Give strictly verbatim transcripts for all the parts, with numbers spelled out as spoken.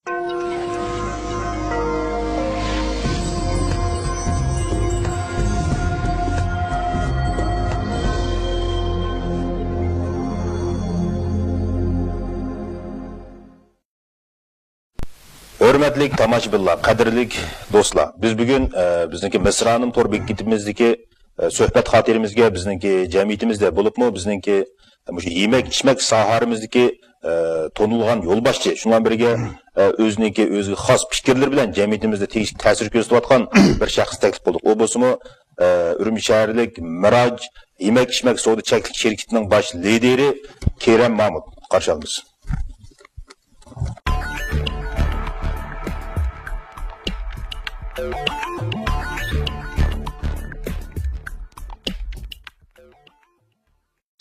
ھۆرمەتلىك تاماشىبىنلار، قەدىرلىك دوستلار، بىز بۈگۈن، ئە، بىزنىڭكى مىسرانىم تور بېكىتىمىزدىكى، ئە، سۆھبەت خاتىرىمىزگە بىزنىڭكى جەمئىيىتىمىزدە بولۇپمۇ بىزنىڭكى مۇشۇ يېمەك-ئىچمەك ساھەمىزدىكى، ئە، تونۇلغان يولباشچى، شۇنىڭ بىلەن بىرگە، ئە، ئۆزىنىڭكى ئۆزىگە خاس پىكىرلىرى بىلەن جەمئىيىتىمىزدە تېگىشلىك تەسىر كۆرسىتىۋاتقان بىر شەخسنى تەكلىپ قىلدۇق. ئۇ بولسىمۇ، ئە، ئۈرۈمچى شەھەرلىك مىراج يېمەك-ئىچمەك سودا چەكلىك شىركىتىنىڭ باش لىدىرى كېرەم مامۇت. قارشى ئالىمىز.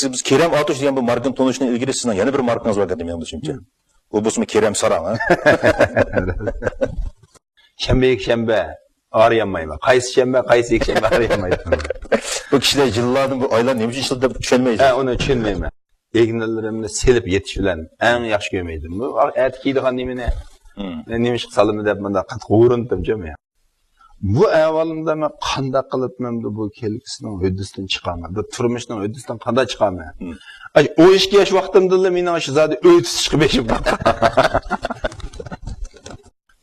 سىز، بىز كېرەم ئاتۇش دېگەن بۇ ماركىنى تونۇشتىن ئىلگىرى سىزنىڭ يەنە بىر ماركىڭىز بار ئىكەن، مېنىڭ بىلىشىمچە. ئۇ بولسىمۇ كېرەم ساراڭ، ھە؟ شەنبە، يەكشەنبە ئارىيالمايمەن. قايسى شەنبە، قايسى يەكشەنبە ئارىيالمايمەن. بۇ كىشىلەر يىللاردىن بۇ ئايلار نېمە ئۈچۈن ئىشلىتىلدى دەپ چۈشەنمەيسىز. ھە، ئۇنى چۈشەنمەيمەن. ئىگنىلىرىمنى سېلىپ يېتىش بىلەن ئەڭ ياخشى كۆرمەيدۇ. بۇ ئەتە كىيىدىغان نېمىنى، مم، نېمىشقا سالىمەن دەپ مۇنداق قاتتىق ھۇرۇندۇم جۇمۇ. بۇ ئەھۋالىمدا مەن قانداق قىلىپ مەن بۇ كەلگۈسىنىڭ ھۆددىسىدىن چىقارمەن؟ بۇ تۇرمۇشنىڭ ھۆددىسىدىن قانداق چىقارمەن؟ مم. ئاي، ئون ئىككى ياش ۋاقتىمدىلا مېنىڭ شۇ زادى ئۆي تۇتۇشقا بېشىم تاققان.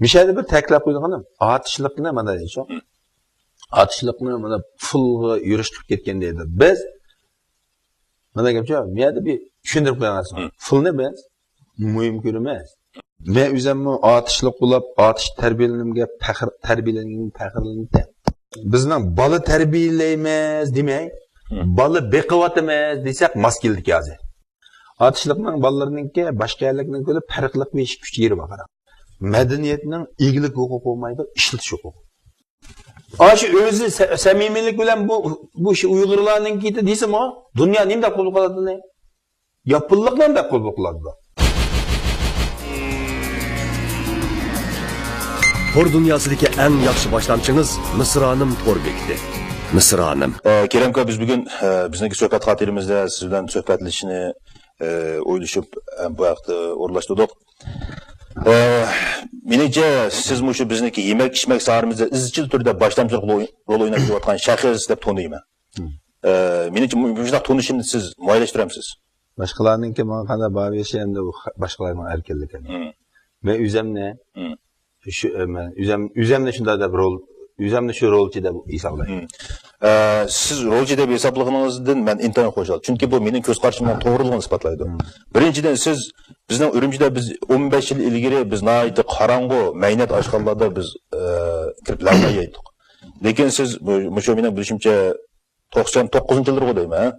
مىشەدە بىر تەكىتلەپ قويىدىغىنىم، ئاتۇشلۇقنى مانا دەيدۇ. مم. ئاتۇشلۇقنى مانا پۇلغا يۈرۈش قىلىپ كەتكەن دەيدۇ. بىز مانا گەپچۇ، بۇ يەردە بىر چۈشەندۈرۈپ قويغان. مم. پۇلنى بىز مۇھىم كۆرىمىز. مەن ئۆزۈممۇ ئاتۇشلۇق بولۇپ، ئاتۇش تەربىيەلىنىمگە پەخىر، تەربىيەلەنگىنىمگە پەخىرلىنىمەن. بىزنىڭ بالا تەربىيەلەيمىز دېمەي، مم، بالا بېقىۋاتىمىز دېسەك ماس كېلىدىكەن ھازىر. ئاتۇشلۇقنىڭ بالىلىرىنىڭكى باشقا يەرلىكىنىڭ كۆرە پەرقلىق بىر ئىككى ئۈچ يېرى بار، قاراڭ. مەدەنىيەتنىڭ ئىگىلىك ھوقۇقى بولمايدۇ، ئىشلىتىش ھوقۇقى. ئاشۇ ئۆزى سە-، سەمىمىيلىك بىلەن بۇ، بۇ ئىش ئۇيغۇرلارنىڭكى دېسىمۇ، دۇنيا نېمە دەپ قوبۇل قىلاتتى؟ ياپونلۇقلار دەپ قوبۇل قىلاتتى. تور دۇنياسىدىكى ئەڭ ياخشى باشلامچىڭىز مىسرانىم تور بېكىتى. مىسرانىم. ئە، كېرەم ئاكا، بىز بۈگۈن، ئە، بىزنىڭكى سۆھبەت خاتىرىمىزدە سىز بىلەن سۆھبەتلىشىشنى، ئە، ئويلىشىپ، ئە، بۇ ھەقتە ئورۇنلاشتۇردۇق. ئە، مېنىڭچە، سىز مۇشۇ بىزنىڭكى يېمەك-ئىچمەك ساھەمىزدە ئىزچىل تۈردە باشلامچىلىق رول، رول ئويناپ كېلىۋاتقان شەخس دەپ تونۇيمەن. مم. ئە، مېنىڭچە، مۇ-، مۇشۇنداق تونۇشۇمنى سىز مۇئەييەنلەشتۈرەمسىز؟ باشقىلارنىڭكى ماڭا قانداق باھا بېرىشى ئەمدى ئۇ خا-، باشقىلارنىڭ ئەركىنلىكى. مم. مەن ئۆزۈمنى مم. شۇ، ئە، مەن ئۆزۈم، ئۆزۈمنى شۇنداق دەپ رول، ئۆزۈمنى شۇ رولچى دەپ ھېسابلايمەن. مم. ئە، سىز رولچى دەپ ھېسابلىغىنىڭىزدىن مەن ئىنتايىن خۇشال. چۈنكى بۇ مېنىڭ كۆز قارىشىمنىڭ توغرىلىقىنى ئىسپاتلايدۇ. مم. بىرىنچىدىن، سىز بىزنىڭ ئۈرۈمچىدە بىز ئون بەش يىل ئىلگىرى بىز ناھايىتى قاراڭغۇ، مەينەت ئاشخانىلاردا بىز، ئە، كىرىپ لەڭمەي يەيتتۇق. لېكىن سىز بۇ، مۇشۇ مېنىڭ بىلىشىمچە، توقسان توققۇزىنچى يىللىرىغۇ دەيمەن، ھە؟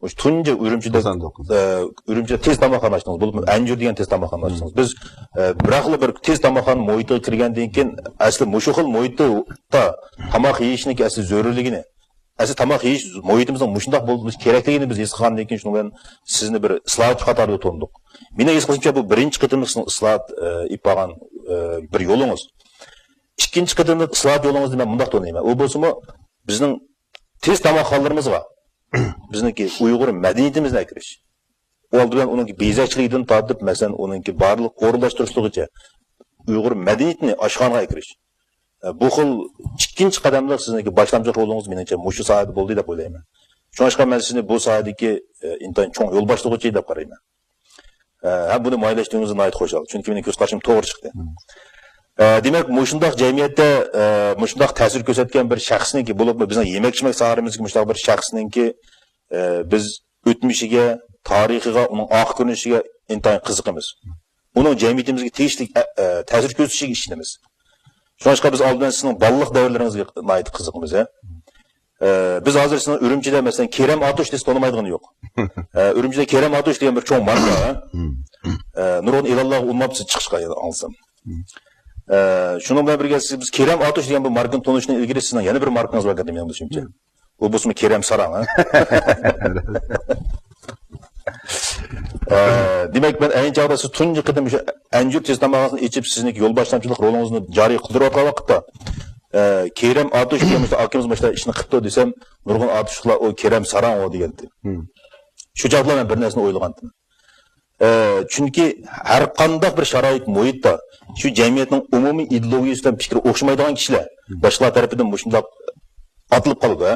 مۇشۇ تۇنجى ئۈرۈمچىدە، توقسان توققۇز. ئە، ئۈرۈمچىدە تېز تاماقخانا ئاچتىڭىز، بولۇپمۇ ئەنجۈر دېگەن تېز تاماقخانا ئاچتىڭىز. بىز، ئە، بىراقلا بىر تېز تاماقخانا مۇھىتىغا كىرگەندىن كېيىن، ئەسلى مۇشۇ خىل مۇھىتتا تاماق يېيىشنىڭكى ئەسلى زۆرۈرلۈكىنى، ئەسلى تاماق يېيىش مۇھىتىمىزنىڭ مۇشۇنداق بولۇشى كېرەكلىكىنى بىز ھېس قىلغاندىن كېيىن، شۇنىڭ بىلەن سىزنى بىر ئىسلاھاتچى قاتارىدا تونۇدۇق. مېنىڭ ھېس قىلىشىمچە، بۇ بىرىنچى قېتىملىق سىزنىڭ ئىسلاھات، ئە، ئېلىپ بارغان، ئە، بىر يولىڭىز. ئىككىنچى قېتىملىق ئىسلاھات يولىڭىزنى مەن مۇنداق تونۇيمەن. ئۇ بولسىمۇ بىزنىڭ تېز تاماقخانىلىرىمىزغا بىزنىڭكى ئۇيغۇر مەدەنىيىتىمىزنى ئەكىرىش. ئۇ ئالدى بىلەن ئۇنىڭكى بېزەكچىلىكىدىن تارتىپ، مەسىلەن، ئۇنىڭكى بارلىق ئورۇنلاشتۇرۇشلىرىغىچە ئۇيغۇر مەدەنىيىتىنى ئاشخانىغا ئەكىرىش. ئە، بۇ خىل ئىككىنچى قەدەملىك سىزنىڭكى باشلامچىلىق رولىڭىز، مېنىڭچە، مۇشۇ ساھەدە بولدى دەپ ئويلايمەن. شۇڭلاشقا مەن سىزنى بۇ ساھەدىكى، ئە، ئىنتايىن چوڭ يولباشچىغۇچى دەپ قارايمەن. ئە، ھەم بۇنى مۇئەييەنلەشتۈرگىنىڭىزگە ناھايىتى خۇشال. چۈنكى مېنىڭ كۆز قارىشىم توغرا چىقتى. مم. ئە، دېمەك، مۇشۇنداق جەمئىيەتتە، ئە، مۇشۇنداق تەسىر كۆرسەتكەن بىر شەخسنىڭكى، بولۇپمۇ بىزنىڭ يېمەك-ئىچمەك ساھەمىزدىكى مۇشۇنداق بىر شەخسنىڭكى، ئە، بىز ئۆتمۈشىگە، تارىخىغا، ئۇنىڭ ئارقا كۆرۈنۈشىگە ئىنتايىن قىزىقىمىز. ئۇنىڭ جەمئىيىتىمىزگە تېگىشلىك، ئە، ئە، تەسىر كۆرسىتىشىگە ئىشىنىمىز. شۇڭلاشقا بىز ئالدى بىلەن سىزنىڭ بالىلىق دەۋرلىرىڭىزگە ناھايىتى قىزىقىمىز، ھە. ئە، بىز ھازىر سىزنىڭ ئۈرۈمچىدە، مەسىلەن، كېرەم ئاتۇش دېسە تونۇمايدىغىنى يوق. ئە، ئۈرۈمچىدە كېرەم ئاتۇش دېگەن بىر چوڭ ماركا، ھە. ئە، نۇرغۇن ئېلانلارغا ئۇلىنىپ سىز چىقىشقا ئاڭلىسام. ئە، شۇنىڭ بىلەن بىرگە سىز، بىز كېرەم ئاتۇش دېگەن بۇ ماركىنى تونۇشتىن ئىلگىرى سىزنىڭ يەنە بىر ماركىڭىز بار ئىكەن، مېنىڭ بىلىشىمچە. ئۇ بولسىمۇ كېرەم ساراڭ، ھە؟ ئە، دېمەك، مەن ئەينى چاغدا سىز تۇنجى قېتىم شۇ ئەنجۈر تېز تاماقخانىسىنى ئېچىپ، سىزنىڭكى يول باشلامچىلىق رولىڭىزنى جارى قىلدۇرۇۋاتقان ۋاقىتتا، ئە، كېرەم ئاتۇش دېگەن مۇشۇ ئاكىمىز مۇشۇ ئىشنى قىپتۇ دېسەم، نۇرغۇن ئاتۇشلۇقلار، «ئۇ كېرەم ساراڭ ئۇ» دېگەنتى. مم. شۇ چاغدا مەن بىر نەرسىنى ئويلىغانتىم. ئە، چۈنكى ھەر قانداق بىر شارائىت مۇھىتتا شۇ جەمئىيەتنىڭ ئومۇمىي ئىدېئولوگىيىسى بىلەن پىكرى ئوخشىمايدىغان كىشىلەر باشقىلار تەرىپىدىن مۇشۇنداق ئاتىلىپ قالىدۇ، ھە.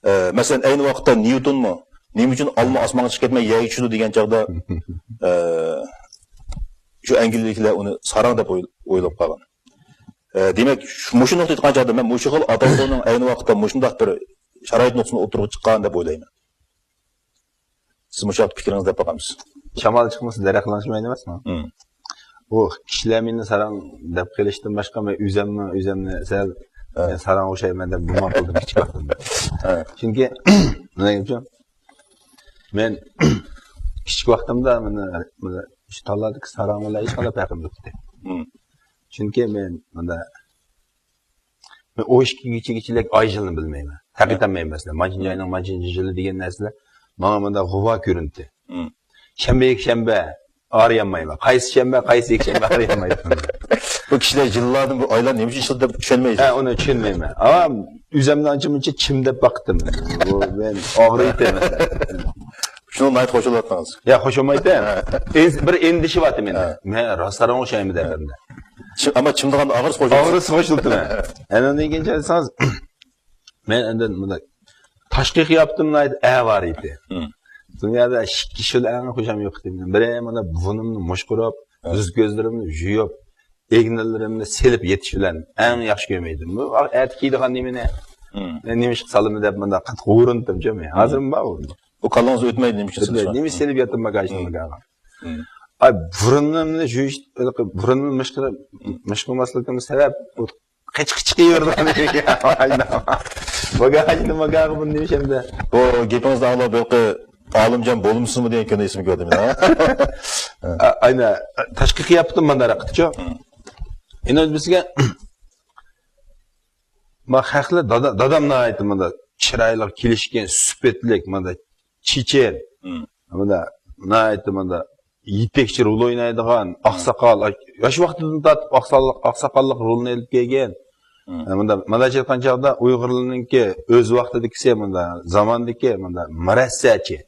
ئە، مەسىلەن، ئەينى ۋاقىتتا نيۇتونمۇ نېمە ئۈچۈن ئالما ئاسمانغا چىقىپ كەتمەي يەرگە چۈشىدۇ دېگەن چاغدا، ئە، شۇ ئەنگلىيەلىكلەر ئۇنى ساراڭ دەپ ئوي-، ئويلاپ قالغان. ئە، دېمەك، شۇ، مۇشۇ نۇقتا ئېيتقان چاغدا مەن مۇشۇ خىل ئاتالغۇنىڭ ئەينى ۋاقىتتا مۇشۇنداق بىر شارائىت نۇقتىسىنى ئوتتۇرىغا چىققان دەپ ئويلايمەن. سىز مۇشۇ ھەقتە پىكرىڭىزنى دەپ باقامسىز؟ شامال چىقمىسا، دەرەخ لىڭشىمايدۇ ئەمەسمۇ؟ مم. ئۇ كىشىلەر مېنى ساراڭ دەپ قېلىشتىن باشقا، مەن ئۆزۈممۇ ئۆزۈمنى سەل، ھە، مەن ساراڭغا ئوخشايمەن دەپ گۇمان قىلدىم كىچىك ۋاقتىمدا. ھە. چۈنكى، نېمە ئۈچۈن؟ مەن كىچىك ۋاقتىمدا مانا، مانا شۇ تالادىكى ساراڭ بىلەن ھېچقانداق پەرقىم يوق ئىدى. مم. چۈنكى مەن مانا، مەن ئون ئىككى كېچىگىچىلىك ئاي يىلنى بىلمەيمەن. ھەقىقەتەن بىلمەيمەن مەسىلەن. مانچىنچى ئاينىڭ مانچىنچى يىلى دېگەن نەرسىلەر ماڭا مانا غۇۋا كۆرۈندى. مم. شەنبە، يەكشەنبە ئارىيالمايمەن. قايسى شەنبە، قايسى يەكشەنبە ئارىيالمايمەن. بۇ كىشىلەر يىللاردىن بۇ ئايلار نېمە ئۈچۈن يىل دەپ چۈشەنمەيسىز؟ ھە، ئۇنى چۈشەنمەيمەن. ئەمما ئۆزۈمنى ئانچە-مۇنچە چىم دەپ باقتىم. بۇ مەن ئاغرىيتتى. شۇنىڭغا ناھايىتى خوش بولۇۋاتىسىز. يا، خوش بولمايتتىم. ئەنس-، بىر ئەندىشە بارتى مەندە. ھە. مەن راست ساراڭ ئوخشايمەن دەپ ئەمدى. چىم-، ئەمما چىم دېگەندە ئاغرىسا خوش بولىسىز. ئاغرىسا خوش بولدۇم. ئەنە نېگىنچە دېسىڭىز، مەن ئەندىن مۇنداق تاشقى قىياپىتىم ناھايىتى ئەۋارە ئىدى. مم. دۇنيادا ئىككى كىشىدىن ئەڭ خۇشام يوق ئىدى. بىرى مانا بۇرنۇمنى مۇشقۇرۇپ، ھە، يۈز كۆزلىرىمنى يۇيۇپ، ئىگنىلىرىمنى سېلىپ يېتىش بىلەن ئەڭ ياخشى كۆرمەيدۇ. بۇ ئەتە كىيىدىغان نېمىنى، مم، مەن نېمىشقا سالىمەن دەپ مۇنداق قاتتىق ھۇرۇندۇم. مم. ھازىرمۇ بار ئۇ. بۇ كاللىڭىزدا ئۆتمەيدۇ، نېمە ئۈچۈن سېلىپ ياتىمەن گاچنىڭ گاغا. مم. ئاي، بۇرنۇمنى يۇيۇش، بۇرنۇمنى مىشقىرىپ، مىشقىرماسلىقىم سەۋەب، بۇ قېچىقى چىقىۋېرىدىغان. باگاجنى، باگاجنى بۇ نېمە ئىش ئەمدى؟ بۇ گېپىڭىزنى ئاڭلاپ، ھېلىقى ئالىمجان بولمىسىنمۇ دېگەن كۈنى ئېسىمگە كەلدى مېنىڭ. ئا-، ئاينا، تاشقى قىياپىتىم مانداق قىلىپچۇ. مم. ئىناز بىزگە، ما خەقلەر دادا-، دادام ناھايىتى مانا چىرايلىق، كېلىشكەن، سۈپەتلىك، مانا چېچەن. مم. مانا ناھايىتى مانا يېتەكچى رول ئوينايدىغان، مم، ئاقساقال، ياش ۋاقتىدىن تارتىپ ئاقسال-، ئاقساقاللىق رولنى ئېلىپ كەلگەن. مم. مانا، مانا ئېيتقان چاغدا ئۇيغۇرلارنىڭكى ئۆز ۋاقتىدىكىسى مانا زاماندىكى مانا مۇرەسسەچى.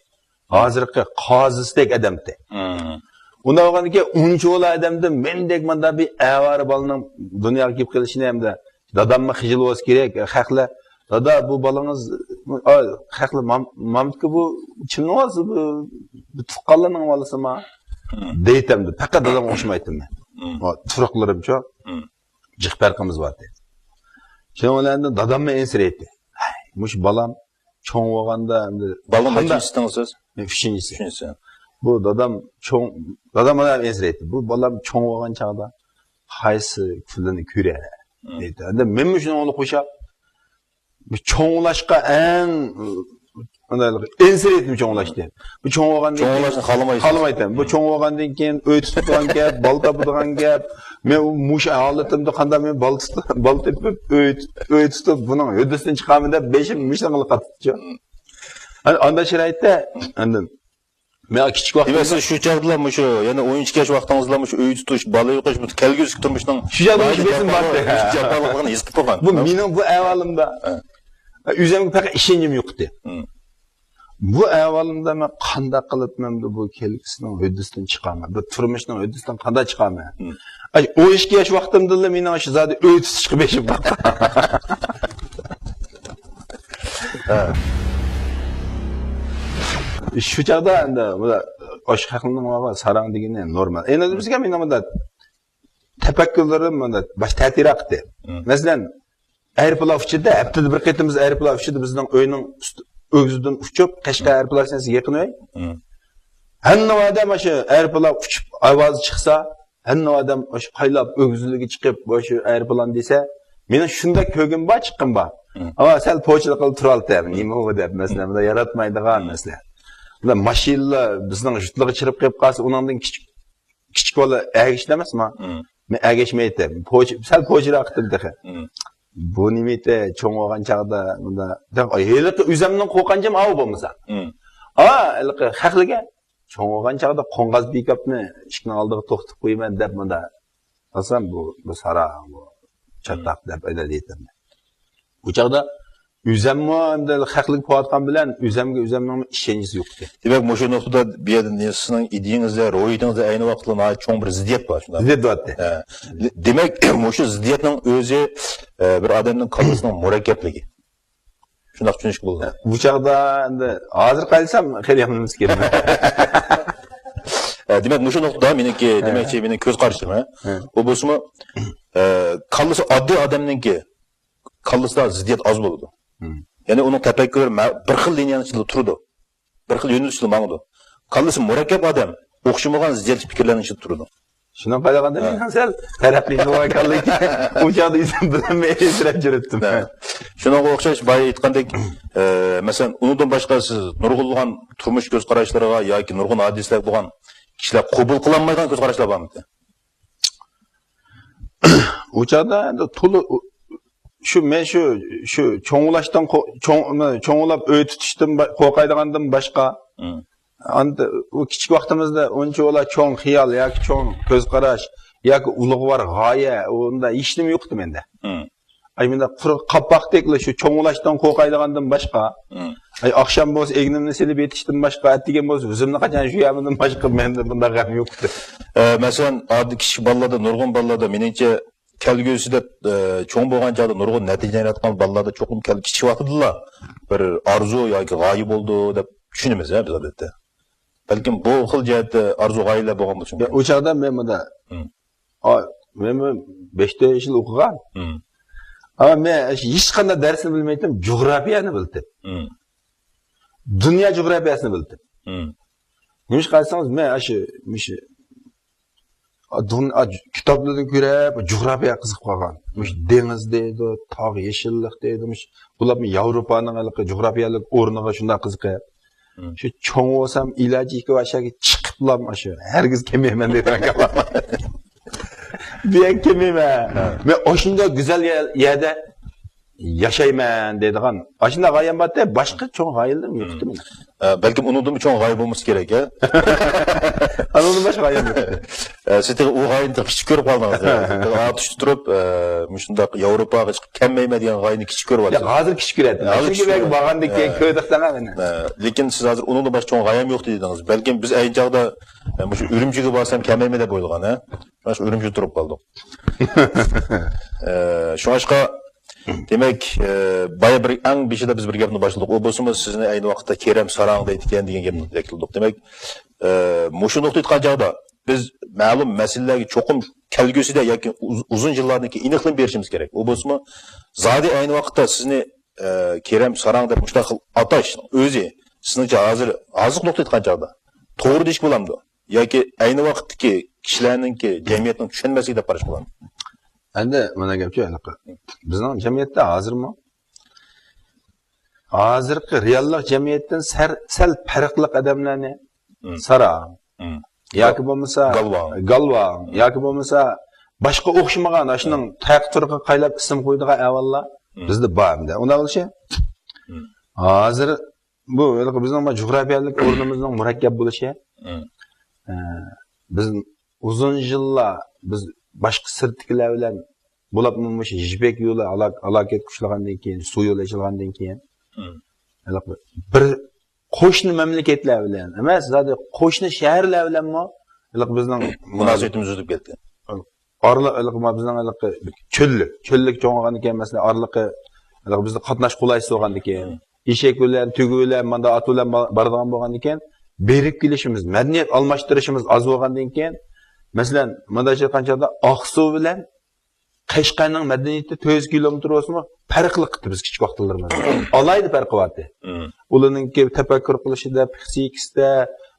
ھازىرقى قازىسىدەك ئادەمتى. مم. ئۇنداق بولغاندىكىن ئۇنچىۋالا ئادەمدىن مەندەك مانداق بىر ئاۋارە بالىنىڭ دۇنياغا كېلىپ قېلىشىنى ھەمدە داداممۇ خىجىل بولسا كېرەك، خەقلەر، دادا، بۇ بالىڭىز، ئا، خەقلەر، مام-، مامدىكى بۇ چىمنىڭ بالىسى، بۇ، بۇ تۇغقانلارنىڭ بالىسىما؟ مم. دەيتەمدى. پەقەت دادامغا ئوخشىمايتتىم مەن. مم. ئا، تۇرقلىرىمچۇ؟ مم. جىق پەرقىمىز بارتى. شۇنىڭ بىلەن داداممۇ ئەنسىرەيتتى. ھەي، مۇشۇ بالام چوڭ بولغاندا ئەمدى بالىنىڭ قانداق؟ نەچىنچىسى سىز؟ مەن ئۈچىنچىسى. ئۈچىنچىسى. بۇ دادام چوڭ، دادام مانا ئەنسىرەيتتى. بۇ بالام چوڭ بولغان چاغدا قايسى كۈنلەرنى كۆرەر؟ مم. دەيتتى. ئەمدى مەنمۇ شۇنىڭغا ئوخشاپ، بۇ چوڭلاشقا ئەڭ، ئەنسىرەيتتىم چوڭلاشتىن. بۇ چوڭ بولغاندىن كېيىن چوڭلاشنى خالىمايسىز. خالىمايتتىم. بۇ چوڭ بولغاندىن كېيىن ئۆي تۇتىدىغان گەپ، بال تاپىدىغان گەپ. مەن ئۇ مۇشۇ ھالىتىمدە قانداق مەن بال تۇت-، بال تېپىپ، ئۆي تۇت-، ئۆي تۇتۇپ، بۇنىڭ ھۆددىسىدىن چىقارمەن دەپ بېشىم مۇشۇنىڭغا قاتتىچۇ. ئانداق شارائىتتا، ئاندىن مەن كىچىك ۋاقتىمدا، دېمەك، سىز شۇ چاغدىلا مۇشۇ، يەنە ئون ئىككى ياش ۋاقتىڭىزدىلا مۇشۇ ئۆي تۇتۇش، بالا بېقىش، بۇ كەلگۈسىدىكى تۇرمۇشنىڭ شۇ چاغدا مۇشۇ بېسىم بار. جاپالىق-، مۇشۇ جاپالىقلىقىنى ھېس قىلىپ قالغان. بۇ مېنىڭ بۇ ئەھۋالىمدا. ھە. ئۆزۈمگە پەقەت ئىشەنچىم يوق ئىدى. مم. بۇ ئەھۋالىمدا مەن قانداق قىلىپ مەن بۇ، بۇ كەلگۈسىنىڭ ھۆددىسىدىن چىقارمەن؟ بۇ تۇرمۇشنىڭ ھۆددىسىدىن قانداق چىقارمەن؟ مم. ئاي، ئون ئىككى ياش ۋاقتىمدىلا مېنىڭ شۇ زادى ئۆي تۇتۇشقا بېشىم قاتقان. ھە. شۇ چاغدا ئەمدى بۇ ئاشۇ خەقنىڭ ساراڭ دېگىنى نورمال. ئەينى بىزگە مېنىڭ بۇنداق تەپەككۇرلىرىم مۇنداق باش تەتۈرەق ئىدى. مم. مەسىلەن، ئايروپىلان ئۇچىدۇ، ھەپتىدە بىر قېتىم بىز ئايروپىلان ئۇچىدۇ، بىزنىڭ ئۆينىڭ ئۈستى، ئۆگزىدىن ئۇچۇپ، قەشقەر، مم، ئايروپىلان ئىستانسىيەسىگە يېقىن ئۆي. مم. ھەممە ئادەم ئاشۇ ئايروپىلان ئۇچۇپ، ئاۋازى چىقسا، ھەممە ئادەم ئاشۇ قايلاپ، ئۆگزىلىگە چىقىپ، ئاشۇ ئايروپىلان دېسە، مېنىڭ شۇنداق كۆرگۈم بار، چىققۇم بار. مم. ئەمما سەل پوچىلىق قىلىپ تۇرالتى، مم، نېمە ئۇ دەپ، مەسىلەن، بۇنداق ياراتمايدىغان، مم، مەسىلەن. بۇنداق ماشىنىلار بىزنىڭ يۇرتلارغا چىرىپ قېلىپ قالسا، ئۇنىڭدىن كىچىك كىچىك بالا ئەگىشىدۇ ئەمەسما؟ مم. مەن ئەگەشمەيتتىم. پوچ-، سەل پوچىراق قىلدىم تېخى. مم. بۇ نېمە ئىدى، چوڭ بولغان چاغدا مۇنداق، ھېلىقى ئۆزۈمنىڭ قورقۇنچۇم ئاۋۇ بولمىسا. مم. ئا، ھېلىقى خەقلىگە چوڭ بولغان چاغدا قوڭغاز پىكاپنى ئىشىكنىڭ ئالدىغا توختىتىپ قويىمەن دەپ مۇنداق قىلسام، بۇ، بۇ ساراڭ، بۇ چاتاق، مم، دەپ ئۆيلەردە ئېيتىمەن. ئۇ چاغدا ئۆزەممۇ ئەمدى خەقلىك بولۇۋاتقان بىلەن ئۆزەمگە ئۆزەمنىڭ ئىشەنچىسى يوق ئىدى. دېمەك، مۇشۇ نۇقتىدا بۇ يەردە سىزنىڭ ئىدىيەڭىزدە، روھىيىتىڭىزدە ئەينى ۋاقىتتا ناھايىتى چوڭ بىر زىددىيەت بار، شۇنداق؟ زىددىيەت بار ئىدى. ھە. دېمەك، مۇشۇ زىددىيەتنىڭ ئۆزى، ئە، بىر ئادەمنىڭ كاللىسىنىڭ مۇرەككەپلىكى. شۇنداق چۈشىنىشكە بولىدۇ. بۇ چاغدا ئەمدى ھازىر قايلىسام خېلى ياخشى ئەمەسكەن. ئە، دېمەك، مۇشۇ نۇقتىدا مېنىڭكى، ھە. دېمەكچى، مېنىڭ كۆز قارىشىم، ھە. ھە. ئۇ بولسىمۇ، ئە، كاللىسى ئاددىي ئادەمنىڭكى كاللىسىدا زىددىيەت ئاز بولىدۇ. ھە. يەنى ئۇنىڭ تەپەككۇرى مە-، بىر خىل لىنىيەنىڭ ئىچىدە تۇرىدۇ. بىر خىل يۆنىلىش ئىچىدە ماڭىدۇ. كاللىسى مۇرەككەپ ئادەم ئوخشىمىغان زىددىيەتلىك پىكىرلەرنىڭ ئىچىدە تۇرىدۇ. شۇنداق قاراغاندا ھە. مېنىڭ سەل تەرەققىي قىلغان كاللا ئىكەن. ئۇ چاغدا ئۆزۈم بىلمەي ئېسىرەپ يۈرۈپتىم. ھە. شۇنىڭغا ئوخشاش بايا ئېيتقاندەك، ئە، مەسىلەن، ئۇنىڭدىن باشقا سىز نۇرغۇنلىغان تۇرمۇش كۆز قاراشلىرىغا ياكى نۇرغۇن ھادىسىلەر بولغان كىشىلەر قوبۇل قىلالمايدىغان كۆز قاراشلار بارمىدى؟ ئۇ چاغدا ئەمدى تولا، شۇ، مەن شۇ، شۇ چوڭلاشتىن قو-، چوڭ-، چوڭلاپ ئۆي تۇتۇشتىن با-، قورقايدىغاندىن باشقا، ھە. ئەمدى ئۇ كىچىك ۋاقتىمىزدا ئۇنچىۋالا چوڭ خىيال ياكى چوڭ كۆز قاراش ياكى ئۇلۇغۋار غايە، ئۇنداق ھېچنېمە يوق ئىدى مەندە. ھە. ئاي، مۇنداق قۇرۇق قاپاقتەكلا شۇ چوڭلاشتىن قورقايدىغاندىن باشقا، ھە. ئاي، ئاخشام بولسا ئەگنىمنى سېلىپ يېتىشتىن باشقا، ئەتىگەن بولسا ئۆزۈمنى قاچان يۇيامدىن باشقا مەندە بۇنداق غەم يوق ئىدى. ئە، مەسىلەن، ئاددىي كىچىك بالىلاردا، نۇرغۇن بالىلاردا، مېنىڭچە، كەلگۈسىدە، ئە، چوڭ بولغان چاغدا نۇرغۇن نەتىجىلەرنى ياراتقان بالىلاردا چوقۇم كەل-، كىچىك ۋاقتىدىلا بىر ئارزۇ ياكى غايە بولىدۇ دەپ چۈشىنىمىز، ھە، بىز ئادەتتە. بەلكىم بۇ خىل جەھەتتە ئارزۇ غايىلەر بولغان بولۇشى يا، مۇمكىن. ئۇ چاغدا مەن مۇنداق، ھىم. ئا، مەن، مەن بەش تۆت يىل ئوقۇغان. ھىم. ئەمما مەن ھېچقانداق دەرسنى بىلمەيتتىم، جۇغراپىيەنى بىلدىم. ھىم. دۇنيا جۇغراپىيەسىنى بىلدىم. ھىم. نېمىشقا دېسىڭىز، مەن ئاشۇ، مۇشۇ، دۇن-، ئا، كىتابلاردىن كۆرۈپ، جۇغراپىيەگە قىزىقىپ قالغان. مۇشۇ دېڭىز دەيدۇ، تاغ، يېشىللىق دەيدۇ، مۇشۇ، بولۇپمۇ ياۋروپانىڭ ھېلىقى جۇغراپىيەلىك ئورنىغا شۇنداق قىزىقىپ. ھىم. شۇ چوڭ بولسام، ئىلاجى يوقكى ئاشۇ يەرگە چىقىپلا ئاشۇ ھەرگىز كەلمەيمەن دەيدىغان گەپ. بۇ يەرگە كەلمەيمەن. ھە. مەن ئاشۇنداق گۈزەل يە-، يەردە ياشايمەن دەيدىغان ئاشۇنداق غايەم بارتى، باشقا چوڭ غايىلىرىم يوق ئىدى مېنىڭ. ئە، بەلكىم ئۇنىڭدىنمۇ چوڭ غايە بولمىسا كېرەك، ھە؟ ئۇنىڭدىن باشقا غايەم يوق. ئە، سىز تېخى ئۇ غايىنى تېخى كىچىك كۆرۈپ قالدىڭىز، ھە؟ تېخى ئاتۇشتا تۇرۇپ، ئە، مۇشۇنداق ياۋروپاغا چىقىپ كەلمەيمەن دېگەن غايىنى كىچىك كۆرۈۋاتىسىز. ياق، ھازىر كىچىك كۆرەتتىم. ھازىر چۈنكى كىچىك مەن كۆرۈۋاتىسىز. بارغاندىن كېيىن ھە. كۆردۇق ساڭا مېنى. ھە، لېكىن سىز ھازىر ئۇنىڭدىن باشقا چوڭ غايەم يوق دېدىڭىز. بەلكىم بىز ئەينى چاغدا، ئە، مۇشۇ ئۈرۈمچىگە بارسام كەلمەيمەن دەپ ئويلىغان، ھە؟ مانا شۇ ئۈرۈمچىدە تۇرۇپ قالدۇق. ئە، شۇڭلاشقا، دېمەك، ئە، بايا بىر ئەڭ بېشىدا بىز بىر گەپنى باشلىدۇق. ئۇ بولسىمۇ سىزنى ئەينى ۋاقىتتا كېرەم ساراڭ دەيدىكەن دېگەن گەپنى يەكلىدۇق. دېمەك، ئە، مۇشۇ نۇقتا ئېيتقان چاغدا بىز مەلۇم مەسىلىلەرگە چوقۇم كەلگۈسىدە ياكى ئۇز-، ئۇزۇن يىللاردىن كېيىن ئېنىقلىما بېرىشىمىز كېرەك. ئۇ بولسىمۇ زادى ئەينى ۋاقىتتا سىزنى، ئە، كېرەم ساراڭ دەپ مۇشۇنداق خىل ئاتاش ئۆزى سىزنىڭچە ھازىر، ھازىرقى نۇقتا ئېيتقان چاغدا توغرا دېيىش بولامدۇ؟ ياكى ئەينى ۋاقىتتىكى كىشىلەرنىڭكى، جەمئىيەتنىڭ چۈشەنمەسلىكى دەپ قاراشقا بولامدۇ؟ ئەمدى مانا گەپچۇ، ھېلىقى بىزنىڭ جەمئىيەتتە ھازىرمۇ، ھازىرقى رېئاللىق جەمئىيەتتىن سەر-، سەل پەرقلىق ئادەملەرنى مم. ساراڭ، مم. ياكى بولمىسا گالۋاڭ. گالۋاڭ، مم. ياكى بولمىسا باشقا ئوخشىمىغان، ئاشۇنىڭ مم. تاياق تۇرىقىغا قايلاپ ئىسىم قويىدىغان ئەھۋاللار مم. بىزدە بار ئەمدى. ئۇنداق بولۇشى مم. ھازىر بۇ ھېلىقى بىزنىڭ بۇ جۇغراپىيەلىك ئورنىمىزنىڭ مۇرەككەپ بولۇشى، مم. ئە، بىز ئۇزۇن يىللار بىز باشقا سىرتتىكىلەر بىلەن بولۇپمۇ مۇشۇ يىپەك يولى ھالاك-، ھالاكەتكە ئۇچرىغاندىن كېيىن، سۇ يولى ئېچىلغاندىن كېيىن، مم. ھېلىقى بىر قوشنا مەملىكەتلەر بىلەن ئەمەس، زادى قوشنا شەھەرلەر بىلەنمۇ ھېلىقى بىزنىڭ مۇناسىۋىتىمىز ئۈزۈلۈپ كەتكەن. ئارىلىق، ھېلىقى ما-، بىزنىڭ ھېلىقى چۆللۈك، چۆللۈك چوڭ بولغاندىكىن، مەسىلەن، ئارىلىقى، ھېلىقى بىزدە قاتناش قولايسىز بولغاندىكىن، مم. ئېشەك بىلەن، تۆگە بىلەن، ماندا ئاتو بىلەن با-، بارىدىغان بولغاندىكىن، بېرىپ كېلىشىمىز، مەدەنىيەت ئالماشتۇرۇشىمىز ئاز بولغاندىن كېيىن، مەسىلەن، مۇنداق ئېيتقان چاغدا ئاقسۇ بىلەن قەشقەرنىڭ مەدەنىيىتى تۆت يۈز كىلومېتىر بولسىمۇ، پەرقلىق ئىدى بىز كىچىك ۋاقىتلىرىمىزدا. ئالاھىدە پەرقى بارتى. مم. ئۇلارنىڭكى تەپەككۇر قىلىشىدا، پسىخىكىسىدە،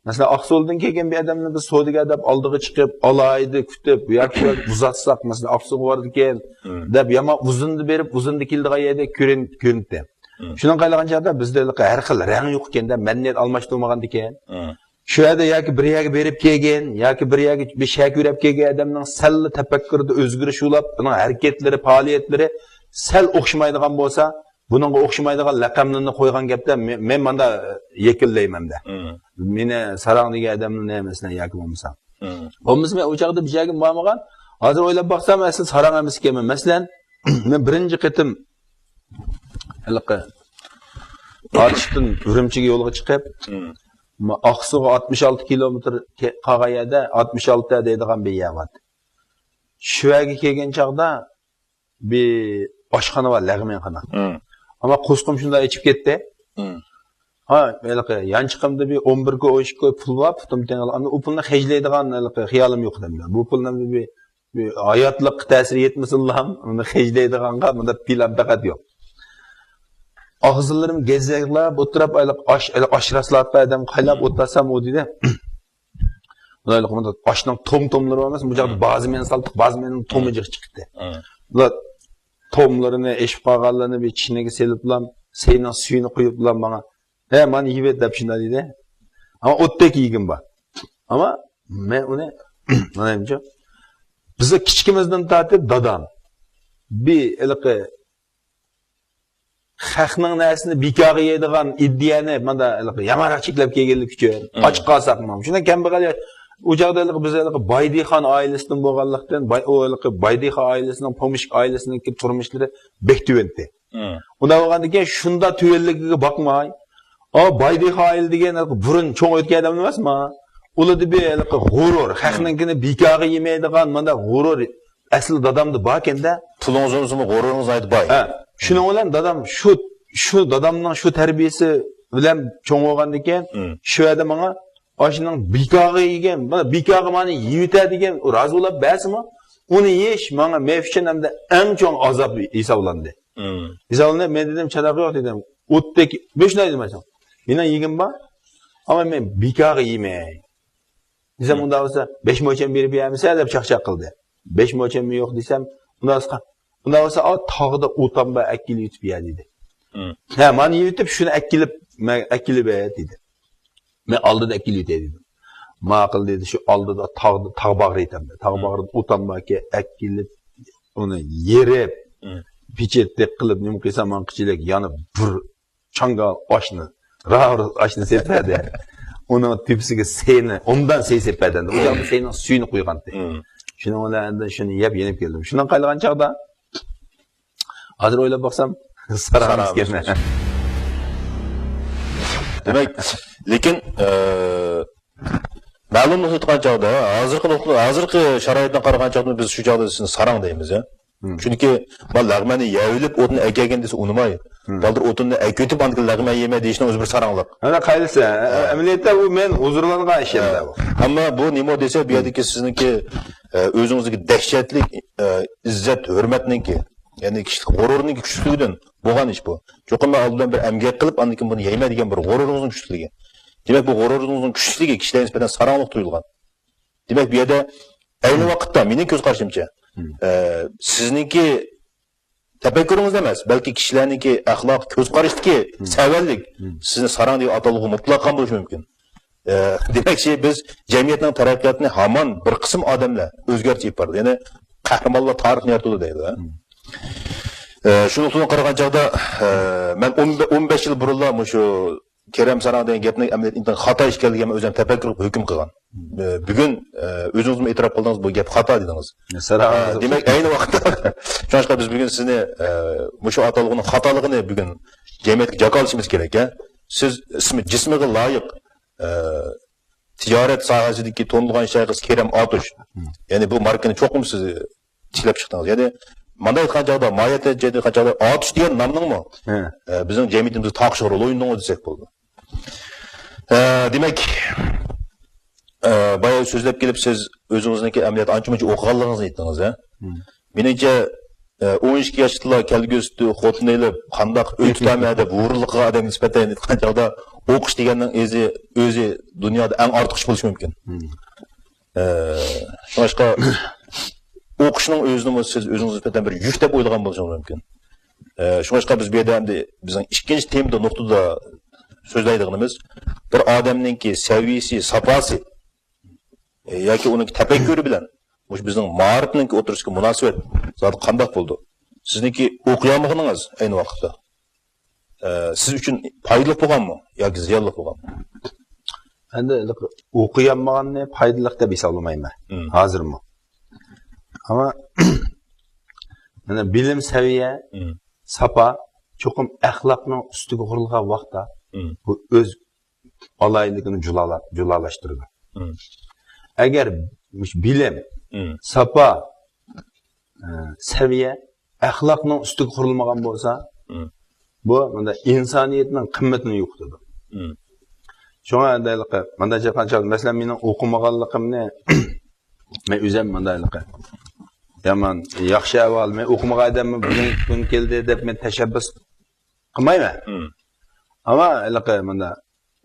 مەسىلەن، ئاقسۇدىن كەلگەن بىر ئادەمنى بىز سودىگەر دەپ ئالدىغا چىقىپ، ئالاھىدە كۈتۈپ، ياكى ئۇزاتساق، مەسىلەن، ئاقسۇغا بارىدىكەن، مم. دەپ يامان ئۇزۇندا بېرىپ، ئۇزۇندا كېلىدىغان يەردەك كۆرۈن-، كۆرۈنەتتى. مم. شۇنىڭغا قايلىغان چاغدا بىزدە ھېلىقى ھەر خىل رەڭ يوق ئىكەن-دە، مەدەنىيەت ئالماشتۇرمىغاندىكەن. مم. شۇ يەردە ياكى بىر يەرگە بېرىپ كەلگەن، ياكى بىر يەرگە بىر شەھەر كۆرۈپ كەلگەن ئادەمنىڭ سەللا تەپەككۇرىدا ئۆزگىرىش بولۇپ، ئۇنىڭ ھەرىكەتلىرى، پائالىيەتلىرى سەل ئوخشىمايدىغان بولسا، بۇنىڭغا ئوخشىمايدىغان لەقەملىرىنى قويغان گەپتە مەن، مەن ماندا يەكۈنلەيمەن-دە. مم. مېنى ساراڭ دېگەن ئادەمنى، مەسىلەن، ياكى بولمىسا. مم. بولمىسا مەن ئۇ چاغدا بىر يەرگە بارمىغان. ھازىر ئويلاپ باقسام، ئەسلى ساراڭ ئەمەس ئىكەنمەن. مەسىلەن، مەن بىرىنچى قېتىم، ھېلىقى ئاتۇشتىن ئۈرۈمچىگە يولغا چىقىپ، ما-، ئاقسۇغا ئاتمىش ئالتە كىلومېتىر قالغان يەردە، ئاتمىش ئالتە دەيدىغان بىر يەر بار. شۇ يەرگە كەلگەن چاغدا بىر ئاشخانا بار، لەغمەنخانا. ئەمما قورسىقىم شۇنداق ئېچىپ كەتتى. ھا، ھېلىقى يانچۇقۇمدا بىر ئون بىر كوي، ئون ئىككى كوي پۇل بار، پۇتۇم تېڭىلغان. ئۇ پۇلنى خەجلەيدىغان ھېلىقى خىيالىم يوق ئەمدى. بۇ پۇلنى بىر، بىر ھاياتلىققا تەسىر يەتمىسۇنلا، ئۇنى خەجلەيدىغانغا مۇنداق پىلان پەقەت يوق. ئاغزىلىرىم گەزەكلەپ ئولتۇرۇپ، ئاش، ئاش راسلاپ ئادەم قايلاپ ئولتۇرسام، ئۇ دېدى. مۇنداق ئاشنىڭ توم-توملىرى بار ئەمەس، بۇ چاغدا بازمەن سالدۇق، بازمەننىڭ تومى جىق چىقتى. بۇلار توملىرىنى، ئېشىپ قالغانلىرىنى بىر چىنىگە سېلىپلا، سەينىڭ سۈيىنى قۇيۇپلا ماڭا، ھە، مانا يېيىۋەت دەپ شۇنداق دېدى. ئەمما ئوتتەك يېگۈم بار. ئەمما مەن ئۇنى، مانا، بىزنىڭ كىچىكىمىزدىن تارتىپ دادام بىر ھېلىقى خەقنىڭ نەرسىنى بىكارغا يەيدىغان ئىدىيەنى مانا ھېلىقى يامانراق چەكلەپ كەلگەنلىكى ئۈچۈن ئاچ قالساقمۇ، شۇنداق كەمبەغەل ياش-، ئۇ چاغدا ھېلىقى بىز ھېلىقى باي دېھقان ئائىلىسىدىن بولغانلىقتىن، باي، ئۇ ھېلىقى باي دېھقان ئائىلىسىنىڭ، پومېشچىك ئائىلىسىنىڭكى تۇرمۇشلىرى بەك تۆۋەنتى. ئۇنداق بولغاندىكىن شۇنداق تۆۋەنلىكىگە باقماي، ئا، باي دېھقان ئائىلە دېگەن ھېلىقى بۇرۇن چوڭ ئۆتكەن ئادەم ئەمەسما؟ ئۇلاردا بىر ھېلىقى غۇرۇر، خەقنىڭكىنى بىكارغا يېمەيدىغان مانا غۇرۇر ئەسلى دادامدا باركەن-دە. پۇلىڭىز بولمىسىمۇ غۇرۇرىڭىز ناھايىتى باي. ھە، شۇنىڭ بىلەن دادام شۇ، شۇ دادامنىڭ شۇ تەربىيەسى بىلەن چوڭ بولغاندىكىن، شۇ يەردە ماڭا ئاشنىڭ بىكارغا يېگەن، مانا بىكارغا مانا يېيىۋېتە دېگەن، ئۇ رازى بولۇپ بەرسىمۇ، ئۇنى يېيىش ماڭا، مەن ئۈچۈن ئەمدى ئەڭ چوڭ ئازاب ھېسابلاندى. ھېسابلىنىپ، مەن دېدىم، چاتاق يوق دېدىم. ئوتتەك، مەن شۇنداق دېدىم، مېنىڭ يېگۈم بار، ئەمما مەن بىكارغا يېمەي. دېسەم، ئۇنداق بولسا، بەش موچەن بېرىپ بېرەمسەن دەپ چاقچاق قىلدى. بەش موچەنمۇ يوق دېسەم، ئۇنداق بولسا، ئۇنداق بولسا، ئا، تاغدا ئوتام بار، ئەكېلىۋېتىپ يە دېدى. ھە، مانا يېيىۋېتىپ، شۇنى ئەكېلىپ، مەن ئەكېلىپ بەر دېدى. مەن ئالدىدا ئەكېلىۋېتەي دېدىم. ماقۇل دېدى، شۇ ئالدىدا تاغدا، تاغ باغرى ئېيتامدۇ. تاغ باغرىدا ئوتام باركەن، ئەكېلىپ، ئۇنى يېرىپ، پېچەتتەك قىلىپ، نېمە قىلسام، ماڭا قىچىلەك يانىپ، بىر چاڭگال ئاشنى، راۋۇر ئاشنى سېلىپ بەردى. ئۇنىڭ تۆپىسىگە سەينى، ئومدان سەي سېلىپ بەردى. ئۇ چاغدا سەينىڭ سۈيىنى قۇيغانتى. شۇنىڭ بىلەن ئەمدى شۇنى يەپ يېنىپ كەلدىم. شۇنداق قايلىغان چاغدا، ھازىر ئويلاپ باقسام، ساراڭ ئەمەسكەن. دېمەك، لېكىن، ئە، مەلۇم نۇقتىغا چاغدا، ھازىرقى نۇقتا، ھازىرقى شارائىتقا قارىغان چاغدا بىز شۇ چاغدا سىزنى ساراڭ دەيمىز، يا. چۈنكى، ما لەغمەننى يەۋېلىپ ئوتۇننى ئەكەلگەن دېسە ئۇنىماي. بالدۇر ئوتۇننى ئەكېتىپ، ئاندىن كېيىن لەغمەن يېمە دېيىشنىڭ ئۆزى بىر ساراڭلىق. ئەنە قايسى؟ ئە، ئەمەلىيەتتە ئۇ مەن ھۇزۇرلانغان ئىش ئەمدى ئە، بۇ. ئەمما بۇ نېمە دېسە، بۇ يەردىكى سىزنىڭكى، ئە، ئۆزىڭىزدىكى دەھشەتلىك، ئە، ئىززەت، ھۆرمەتنىڭكى، يەنى كىشىلىك غۇرۇرنىڭكى كۈچلۈكلۈكىدىن بولغان ئىش بۇ. چوقۇم مەن ئالدى بىلەن بىر ئەمگەك قىلىپ، ئاندىن كېيىن بۇنى يەيمەن دېگەن بىر غۇرۇرىڭىزنىڭ كۈچلۈكلۈكى. دېمەك، بۇ غۇرۇرىڭىزنىڭ كۈچلۈكلۈكى كىشىلەرگە نىسبەتەن ساراڭلىق تۇيۇلغان. دېمەك، بۇ يەردە ئەينى ۋاقىتتا مېنىڭ كۆز قارىشىمچە، ئە، سىزنىڭكى تەپەككۇرىڭىزدا ئەمەس، بەلكى كىشىلەرنىڭكى ئەخلاق، كۆز قارىشىدىكى سەۋەنلىك سىزنى ساراڭ دەپ ئاتالغۇغا مۇتلەق بولۇشى مۇمكىن. ئە، دېمەكچى، بىز جەمئىيەتنىڭ تەرەققىياتىنى ھامان بىر قىسىم ئادەملەر ئۆزگەرتىپ بارىدۇ. يەنى قەھرىمانلار تارىخنى يارىتىدۇ دەيدۇ. ئە، شۇ نۇقتىدىن قارىغان چاغدا، ئە، مەن ئون، ئون بەش يىل بۇرۇنلا مۇشۇ كېرەم ساراڭ دېگەن گەپنى ئەمەلىيەتتە ئىنتايىن خاتا ئىكەنلىكىگە مەن ئۆزۈم تەپەككۇر قىلىپ ھۆكۈم قىلغان. ئە، بۈگۈن، ئە، ئۆزىڭىزمۇ ئېتىراپ قىلدىڭىز، بۇ گەپ خاتا دېدىڭىز. ئە، دېمەك، ئەينى ۋاقىتتا، شۇڭلاشقا بىز بۈگۈن سىزنى، ئە، مۇشۇ ئاتالغۇنىڭ خاتالىقىنى بۈگۈن جەمئىيەتكە جاكارلىشىمىز كېرەك، ھە. سىز ئىسمى، جىسمىغا لايىق، ئە، تىجارەت ساھەسىدىكى تونۇلغان شەخس كېرەم ئاتۇش. يەنى بۇ ماركىنى چوقۇم سىز تىكلەپ چىقتىڭىز. يەنى مانداق ئېيتقان چاغدا، ماھىيەتتە ئېيتقان چاغدا، ئاتۇش دېگەن نامنىڭمۇ، ئە، بىزنىڭ جەمئىيىتىمىزدە تارقىشىدىغان رول ئوينىدىڭىز دېسەك بولىدۇ. ئە، دېمەك، ئە، بايا سۆزلەپ كېلىپ سىز ئۆزىڭىزنىڭكى ئەمەلىيەتتە ئانچە-مۇنچە ئوقۇغانلىقىڭىزنى ئېيتتىڭىز، ھە؟ مېنىڭچە، ئە، ئون ئىككى ياشتىلا كەلگۈسىدە خوتۇن ئېلىپ، قانداق ئۆي تۇتامەن دەپ ھۇرۇنلۇق قىلغان ئادەمگە نىسبەتەن ئېيتقان چاغدا، ئوقۇش دېگەننىڭ ئۆزى، ئۆزى دۇنيادا ئەڭ ئارتۇق ئىش بولۇشى مۇمكىن. ئە، شۇڭلاشقا ئوقۇشنىڭ ئۆزىنىمۇ سىز ئۆزىڭىز نىسبەتەن بىر يۈك دەپ ئويلىغان بولۇشىڭىز مۇمكىن. ئە، شۇڭلاشقا بىز بۇ يەردە ئەمدى بىزنىڭ ئىككىنچى تېمىدا، نۇقتىدا سۆزلەيدىغىنىمىز بىر ئادەمنىڭكى سەۋىيىسى، ساپاسى، ئە، ياكى ئۇنىڭ تەپەككۇرى بىلەن مۇشۇ بىزنىڭ مائارىپنىڭكى ئوتتۇرىسىدىكى مۇناسىۋەت زادى قانداق بولىدۇ؟ سىزنىڭكى ئوقۇيالمىغىنىڭىز ئەينى ۋاقىتتا، ئە، سىز ئۈچۈن پايدىلىق بولغانمۇ ياكى زىيانلىق بولغانمۇ؟ ئەمدى ئوقۇيالمىغاننى پايدىلىق دەپ ھېسابلىمايمەن ھازىرمۇ. ئەمما مانا بىلىم سەۋىيە، ساپا، چوقۇم ئەخلاقنىڭ ئۈستىگە قۇرۇلغان ۋاقىتتا، مم، بۇ ئۆز ئالاھىدىلىكىنى جۇلالا-، جۇلالاشتۇرىدۇ. مم. ئەگەر مۇشۇ بىلىم، مم، ساپا، ئە، سەۋىيە ئەخلاقنىڭ ئۈستىگە قۇرۇلمىغان بولسا، مم، بۇ مۇنداق ئىنسانىيەتنىڭ قىممىتىنى يوقىتىدۇ. مم. شۇڭا ئەمدى ھېلىقى مۇنداق چاققانچە، مەسىلەن، مېنىڭ ئوقۇمىغانلىقىمنى مەن ئۆزۈم مۇنداق ھېلىقى يامان ياخشى ئەھۋال، مەن ئوقۇمىغان ئادەممۇ بۈگۈنكى كۈن كەلدى دەپ مەن تەشەببۇس قىلمايمەن. مم. ئەمما ھېلىقى مۇنداق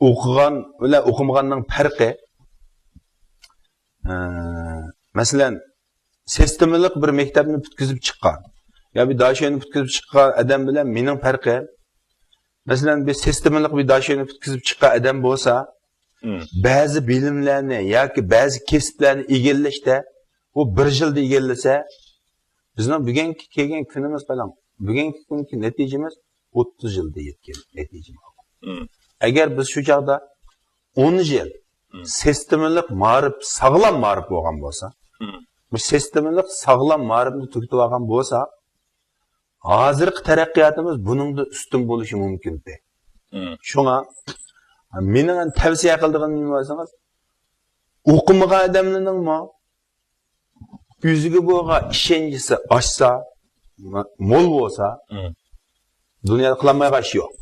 ئوقۇغان بىلەن ئوقۇمىغاننىڭ پەرقى، ئە، مەسىلەن، سىستېمىلىق بىر مەكتەپنى پۈتكۈزۈپ چىققان يا بىر داشۆنى پۈتكۈزۈپ چىققان ئادەم بىلەن مېنىڭ پەرقىم، مەسىلەن، بىر سىستېمىلىق بىر داشۆنى پۈتكۈزۈپ چىققان ئادەم بولسا، مم، بەزى بىلىملەرنى ياكى بەزى كەسىپلەرنى ئىگىلەشتە ئۇ بىر يىلدا ئىگىلىسە، بىزنىڭ بۈگۈنكى كەلگەن كۈنىمىز قاراڭ، بۈگۈنكى كۈنكى نەتىجىمىز ئوتتۇز يىلدا يەتكەن نەتىجە. مم. ئەگەر بىز شۇ چاغدا ئون يىل، مم، سىستېمىلىق مائارىپ، ساغلام مائارىپ بولغان بولسا، مم، بۇ سىستېمىلىق ساغلام مائارىپنى تۈگىتىپ ئالغان بولسا، ھازىرقى تەرەققىياتىمىز بۇنىڭدىن ئۈستۈن بولۇشى مۇمكىنتى. مم. شۇڭا مېنىڭ تەۋسىيە قىلىدىغىنىم نېمە دېسىڭىز، ئوقۇمىغان ئادەملەرنىڭمۇ ئۆزىگە بولغان ئىشەنچىسى ئاشسا، مول بولسا، مم، دۇنيادا قىلالمايدىغان ئىش يوق.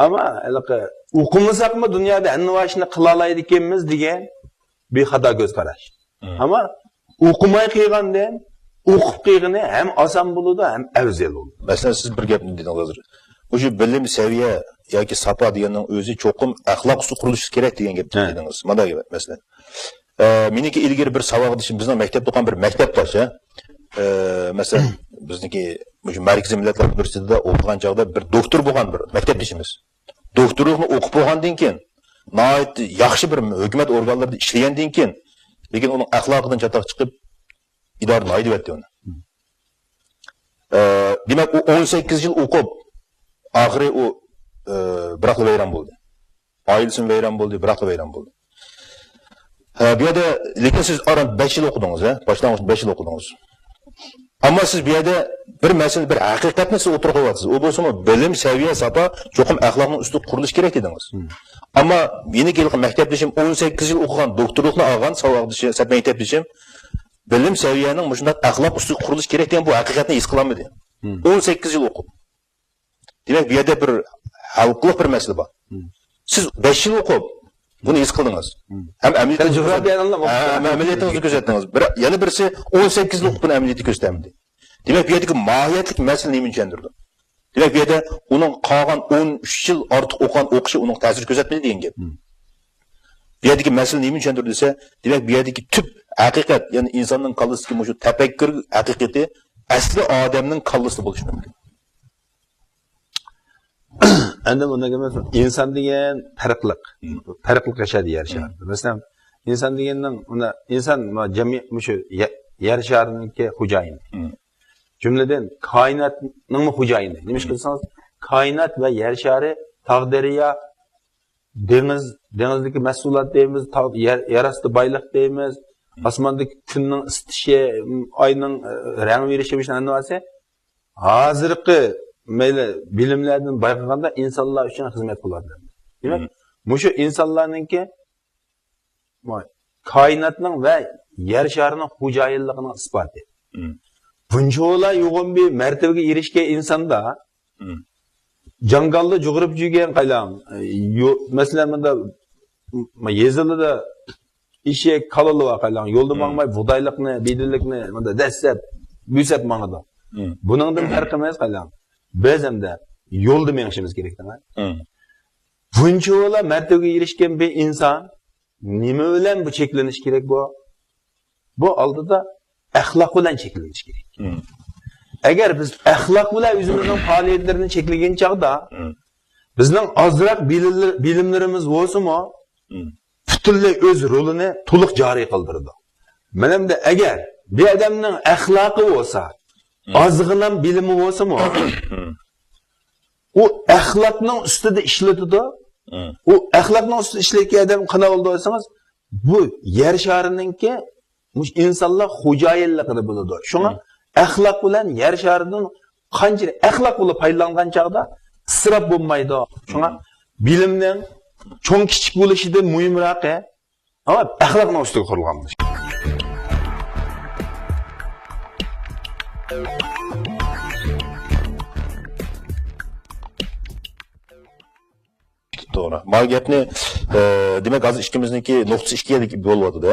ئەمما ھېلىقى ئوقۇمىساقمۇ دۇنيادا ھەممە ئىشنى قىلالايدىكەنمىز دېگەن بىر خاتا كۆز قاراش. مم. ئەمما ئوقۇماي قىلغاندىن ئوقۇپ قىلغىنى ھەم ئاسان بولىدۇ، ھەم ئەۋزەل بولىدۇ. مەسىلەن، سىز بىر گەپنى دېدىڭىز ھازىر. مۇشۇ بىلىم سەۋىيە ياكى ساپا دېگەننىڭ ئۆزى چوقۇم ئەخلاق ئۈستىدە قۇرۇلۇشى كېرەك دېگەن گەپنى، ھە، دېدىڭىز. مانا گەپ، مەسىلەن. ئە، مېنىڭكى ئىلگىرى بىر ساۋاقدىشىم، بىزنىڭ مەكتەپتە ئوقۇغان بىر مەكتەپداش، ھە؟ ئە، مەسىلەن، بىزنىڭكى مۇشۇ مەركىزىي مىللەتلەر ئۇنىۋېرسىتېتىدا ئوقۇغان چاغدا بىر دوكتور بولغان بىر مەكتەپدىشىمىز. دوكتورلۇقنى ئوقۇپ بولغاندىن كېيىن، ناھايىتى ياخشى بىر ھۆكۈمەت ئورگانلىرىدا ئىشلىگەندىن كېيىن، لېكىن ئۇنىڭ ئەخلاقىدىن چاتاق چىقىپ، ئىدارىدىن ھەيدىۋەتتى ئۇنى. ئە، دېمەك، ئۇ ئون سەككىز يىل ئوقۇپ، ئاخىرى ئۇ، ئە، بىراقلا ۋەيران بولدى. ئائىلىسىمۇ ۋەيران بولدى، بىراقلا ۋەيران بولدى. ھە، بۇ يەردە، لېكىن سىز ئاران بەش يىل ئوقۇدىڭىز، ھە؟ باشلانغۇچ بەش يىل ئوقۇدىڭىز. ئەمما سىز بۇ يەردە بىر مەسىلە، بىر ھەقىقەتنى سىز ئوتتۇرىغا قويۇۋاتىسىز. ئۇ بولسىمۇ بىلىم، سەۋىيە، ساپا چوقۇم ئەخلاقنىڭ ئۈستىدە قۇرۇلۇشى كېرەك دېدىڭىز. مم. ئەمما مېنىڭكى ھېلىقى مەكتەپدىشىم، ئون سەككىز يىل ئوقۇغان، دوكتورلۇقنى ئالغان ساۋاقدىشى، سەپ مەكتەپدىشىم، بىلىم سەۋىيەنىڭ مۇشۇنداق ئەخلاق ئۈستىگە قۇرۇلۇشى كېرەك دېگەن بۇ ھەقىقەتنى ھېس قىلالمىدى. مم. ئون سەككىز يىل ئوقۇپ. دېمەك، بۇ يەردە بىر ھالقىلىق بىر مەسىلە بار. مم. سىز بەش يىل ئوقۇپ، بۇنى ھېس قىلدىڭىز. مم. ھەم ئەمەلىيەتتە سەن جۇغراپىيەنى ئاڭلاپ ھە، ھەم ئەمەلىيەتىڭىزنى كۆزەتتىڭىز. بىر، يەنە بىرسى ئون سەككىز يىل ئوقۇپ بۇنى ئەمەلىيەتتە كۆزىتەلمىدى. دېمەك، بۇ يەردىكى ماھىيەتلىك مەسىلە نېمىنى چۈشەندۈرىدۇ؟ دېمەك، بۇ يەردە ئۇنىڭ قالغان ئون ئۈچ يىل ئارتۇق ئوقۇغان ئوقۇشى ئۇنىڭ تەسىر كۆرسەتمىدى دېگەن گەپ. مم. بۇ يەردىكى مەسىلە نېمىنى چۈشەندۈرىدۇ دېسە، دېمەك، بۇ يەردىكى تۈپ ھەقىقەت، يەنى ئىنساننىڭ كاللىسىدىكى مۇشۇ تەپەككۇر ھەقىقىتى ئەسلى ئادەمنىڭ كاللىسىدا بولۇشى مۇمكىن. ئەمدى بۇنداق ئەمەس، ئىنسان دېگەن پەرقلىق. مم. پەرقلىق ياشايدۇ يەر شارىدا. مم. مەسىلەن، ئىنسان دېگەننىڭ، ئۇنى، ئىنسان ما-، جەمئىي مۇشۇ يە-، يەر شارىنىڭكى خوجايىنى. مم. جۈملىدىن كائىناتنىڭمۇ خوجايىنى. نېمىشقا دېسىڭىز، كائىنات ۋە يەر شارى، تاغ، دەريا، دېڭىز، دېڭىزدىكى مەھسۇلات دەيمىز، تاغ، يەر، يەر ئاستى بايلىق دەيمىز، مم، ئاسماندىكى كۈننىڭ ئىسسىشى، ئاينىڭ، ئە، رەڭ بېرىشى، مۇشۇ ھەممىسى ھازىرقى مەيلى بىلىملەردىن بايقىغاندا ئىنسانلار ئۈچۈن خىزمەت قىلىۋاتىدۇ. دېمەك، مم، مۇشۇ ئىنسانلارنىڭكى كائىناتنىڭ ۋە يەر شارىنىڭ خوجايىنلىقىنىڭ ئىسپاتى. مم. بۇنچىۋالا يوغان بىر مەرتىۋىگە ئېرىشكەن ئىنساندا، مم، جاڭگالدا جۇغۇرۇپ يۈرگەن قايلاڭ، يو-، مەسىلەن، مۇندا، م-، يېزىلىدا ئېشەك، كالىلار بار قايلاڭ، يولدا، مم، ماڭماي بۇغدايلىقنى، بېدىنلىكنى مۇندا دەسسەپ، بۆسەپ ماڭىدۇ. مم. بۇنىڭدىن پەرقىمىز قايلاڭ. بىز ئەمدى يولدا مېڭىشىمىز كېرەك، دەڭە. مم. بۇنچىۋالا مەرتىۋىگە ئېرىشكەن بىر ئىنسان نېمە بىلەن بۇ چەكلىنىش كېرەك بۇ؟ بۇ ئالدىدا ئەخلاق بىلەن چەكلىنىش كېرەك. مم. ئەگەر بىز ئەخلاق بىلەن ئۆزىمىزنىڭ پائالىيەتلىرىنى چەكلىگەن چاغدا، مم، بىزنىڭ ئازراق بىلىملىرىمىز بولسىمۇ، مم، پۈتۈنلەي ئۆز رولىنى تولۇق جارى قىلدۇرىدۇ. مەنەمدە ئەگەر بىر ئادەمنىڭ ئەخلاقى بولسا، مم، ئازغىنام بىلىمى بولسىمۇ، مم، ئۇ ئەخلاقنىڭ ئۈستىدە ئىشلىتىدۇ. مم. ئۇ ئەخلاقنىڭ ئۈستىدە ئىشلەيدىغان ئادەم قانداق بولىدۇ دېسىڭىز، بۇ يەر شارىنىڭكى مۇشۇ ئىنسانلار خوجايىنلىقىنى بىلىدۇ. شۇڭا، مم، ئەخلاق بىلەن يەر شارىنىڭ قانچىلىك ئەخلاق بىلەن پايدىلانغان چاغدا ئىسراپ بولمايدۇ. شۇڭا بىلىمنىڭ چوڭ كىچىك بولۇشىدىن مۇھىمراقى، ئەمما ئەخلاقنىڭ ئۈستىگە قۇرۇلغان بولۇشى. توغرا. ما گەپنى، ئە، دېمەك، ھازىر ئىككىمىزنىڭكى نۇقتىسى ئىككىگە بۆلۈۋاتىدۇ.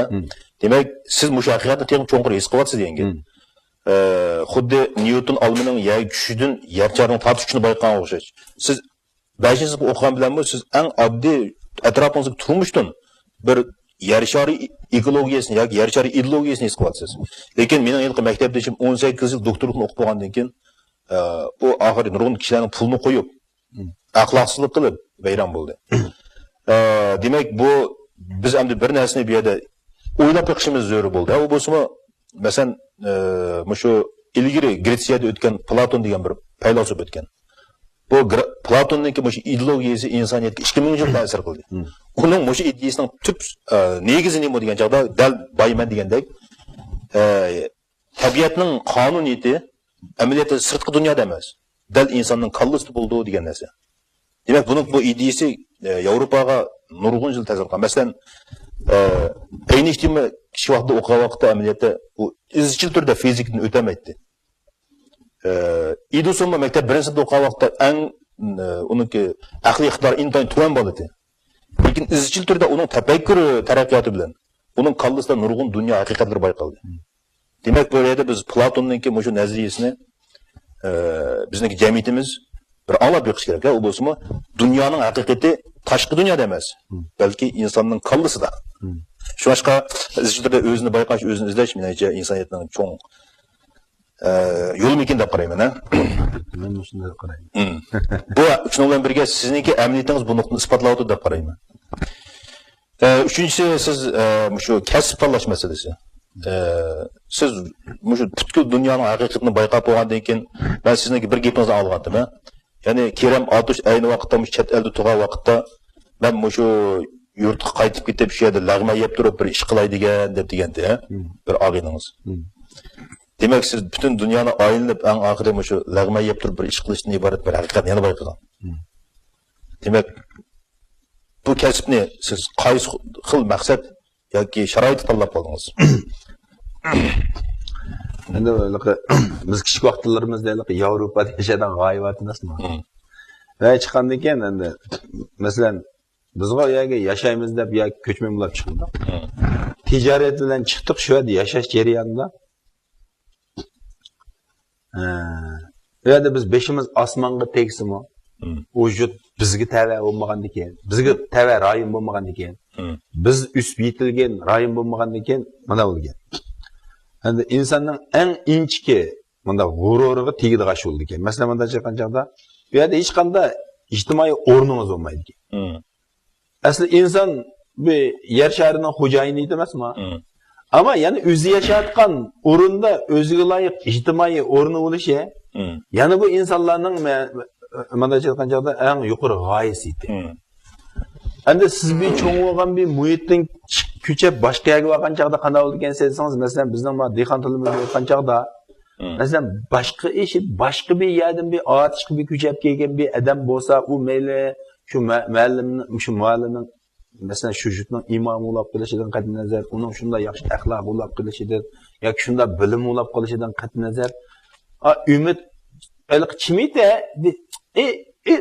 دېمەك، سىز مۇشۇ ھەقىقەتنى تېخىمۇ چوڭقۇر ھېس قىلىۋاتىسىز دېگەن گەپ. ئە، خۇددى نيۇتون ئالمىنىڭ يەر كۈچىدىن يەر شارىنىڭ تارتىش كۈچىنى بايقىغانغا ئوخشاش. سىز بەشىنچى سىنىپ ئوقۇغان بىلەنمۇ سىز ئەڭ ئاددىي ئەتراپىڭىزدىكى تۇرمۇشتىن بىر يەر شارى ئېكولوگىيەسىنى ياكى يەر شارى ئىدېئولوگىيەسىنى ھېس قىلىۋاتىسىز. لېكىن مېنىڭ ھېلىقى مەكتەپدىشىم ئون سەككىز يىل دوكتورلۇقنى ئوقۇپ بولغاندىن كېيىن، ئە، ئۇ ئاخىرى نۇرغۇن كىشىلەرنىڭ پۇلىنى قويۇپ، ئەخلاقسىزلىق قىلىپ ۋەيران بولدى. ئە، دېمەك، بۇ بىز ئەمدى بىر نەرسىنى بۇ يەردە ئويلاپ بېقىشىمىز زۆرۈر بولدى. ئۇ بولسىمۇ، مەسىلەن، ئە، مۇشۇ ئىلگىرى گرېتسىيەدە ئۆتكەن پلاتون دېگەن بىر پەيلاسوپ ئۆتكەن. بۇ گر-، پلاتوننىڭكى مۇشۇ ئىدېئولوگىيەسى ئىنسانىيەتكە ئىككى مىڭ يىل تەسىر قىلدى. ئۇنىڭ مۇشۇ ئىدىيەسىنىڭ تۈپ، ئە، نېگىزى نېمە دېگەن چاغدا دەل بايمەن دېگەندەك، ئە، تەبىئەتنىڭ قانۇنىيىتى ئەمەلىيەتتە سىرتقى دۇنيادا ئەمەس، دەل ئىنساننىڭ كاللىسىدا بولىدۇ دېگەن نەرسە. دېمەك، بۇنىڭ بۇ ئىدىيىسى، ئە، ياۋروپاغا نۇرغۇن يىل تەسىر قىلغان. مەسىلەن، ئە، ئەينىشتىينمۇ كىچىك ۋاقتىدا ئوقۇغان ۋاقىتتا ئەمەلىيەتتە ئۇ ئىزچىل تۈردە فىزىكىدىن ئۆتەلمەيتتى. ئە، ئېدىسونمۇ مەكتەپ بىرىنچى سىنىپتا ئوقۇغان ۋاقىتتا ئەڭ، ئە، ئۇنىڭكى ئەقلىي ئىقتىدارى ئىنتايىن تۆۋەن بالا ئىدى. لېكىن ئىزچىل تۈردە ئۇنىڭ تەپەككۇر تەرەققىياتى بىلەن ئۇنىڭ كاللىسىدا نۇرغۇن دۇنيا ھەقىقەتلىرى بايقالدى. دېمەك، بۇ يەردە بىز پلاتوننىڭكى مۇشۇ نەزەرىيىسىنى، ئە، بىزنىڭكى جەمئىيىتىمىز بىر ئاڭلاپ بېقىش كېرەك. ئۇ بولسىمۇ دۇنيانىڭ ھەقىقىتى تاشقى دۇنيادا ئەمەس، بەلكى ئىنساننىڭ كاللىسىدا. شۇڭلاشقا ئىزچىل تۈردە ئۆزىنى بايقاش، ئۆزىنى ئىزدەش، مېنىڭچە، ئىنسانىيەتنىڭ چوڭ، ئە، يولىمىكىن دەپ قارايمەن، ھە؟ مەن مۇشۇنداق قارايمەن. بۇ، شۇنىڭ بىلەن بىرگە، سىزنىڭكى ئەمەلىيىتىڭىز بۇ نۇقتىنى ئىسپاتلاۋاتىدۇ دەپ قارايمەن. ئە، ئۈچىنچىسى، سىز، ئە، مۇشۇ كەسىپ تاللاش مەسىلىسى. ئە، سىز مۇشۇ پۈتكۈل دۇنيانىڭ ھەقىقىتىنى بايقاپ بولغاندىن كېيىن، مەن سىزنىڭكى بىر گېپىڭىزنى ئاڭلىغانتىم، ھە؟ يەنى كېرەم ئاتۇش ئەينى ۋاقىتتا مۇشۇ چەت ئەلدە تۇرغان ۋاقىتتا، مەن مۇشۇ يۇرتقا قايتىپ كېتىپ، شۇ يەردە لەغمەن يەپ تۇرۇپ بىر ئىش قىلاي دېگەن، دەپ دېگەنتى، ھە؟ بىر ئاغىنىڭىز. دېمەك، سىز پۈتۈن دۇنيانى ئايلىنىپ، ئەڭ ئاخىرى مۇشۇ لەغمەن يەپ تۇرۇپ بىر ئىش قىلىشتىن ئىبارەت بىر ھەقىقەتنى يەنە بايقىغان. دېمەك، بۇ كەسىپنى سىز قايسى خىل مەقسەت ياكى شارائىتتا تاللاپ قالدىڭىز؟ ئەمدى ھېلىقى، بىز كىچىك ۋاقىتلىرىمىزدا ھېلىقى ياۋروپادا ياشايدىغان غايىۋاتىمىزمۇ؟ ھە، چىققاندىن كېيىن ئەمدى، مەسىلەن، بىزغۇ يەرگە ياشايمىز دەپ ياكى كۆچمەن بولاپ چىقمىدۇق. تىجارەت بىلەن چىقتۇق، شۇ يەردە ياشاش جەريانىدا، ئە، ئۇ يەردە بىز بېشىمىز ئاسمانغا تەگسىمۇ، ۋۇجۇد بىزگە تەۋە بولمىغاندىكىن، بىزگە تەۋە رايون بولمىغاندىكىن، بىز ئۆسۈپ يېتىلگەن رايون بولمىغاندىكىن، مانا بولغان. ئەمدى ئىنساننىڭ ئەڭ ئىنچىكە مۇنداق غۇرۇرىغا تېگىدىغان ئىش بولىدىكەن. مەسىلەن، مۇنداق چىققان چاغدا، بۇ يەردە ھېچقانداق ئىجتىمائىي ئورنىڭىز بولمايدىكەن. ئەسلى ئىنسان بۇ يەر شارىنىڭ خوجايىنى ئىدى ئەمەسمۇ؟ ئەمما يەنە ئۆزى ياشاۋاتقان ئورۇندا ئۆزىگە لايىق ئىجتىمائىي ئورنى بولۇشى، يەنە بۇ ئىنسانلارنىڭ مە-، مانا ئېيتقان چاغدا ئەڭ يۇقىرى غايىسى ئىدى. ئەمدى سىز بىر چوڭ بولغان بىر مۇھىتتىن چىق-، كۆچۈپ باشقا يەرگە بارغان چاغدا قانداق بولىدىكەن دېسىڭىز، مەسىلەن، بىزنىڭ ما دېھقان تىلىمىزدا ئېيتقان چاغدا، مەسىلەن، باشقا ئىش، باشقا بىر يەردىن بىر ئاتۇشقا بىر كۆچۈپ كەلگەن بىر ئادەم بولسا، ئۇ مەيلى شۇ مە-، مۇئەللىمنىڭ، شۇ مۇئەللىمنىڭ، مەسىلەن، شۇ يۇرتنىڭ ئىمامى بولاپ قېلىشىدىن قەتئىينەزەر، ئۇنىڭ شۇنداق ياخشى ئەخلاقى بولاپ قېلىشىدىن ياكى شۇنداق بىلىمى بولاپ قېلىشىدىن قەتئىينەزەر، ئا، ئۈمىد ھېلىقى چىمىتە، دې-، ئى، ئى،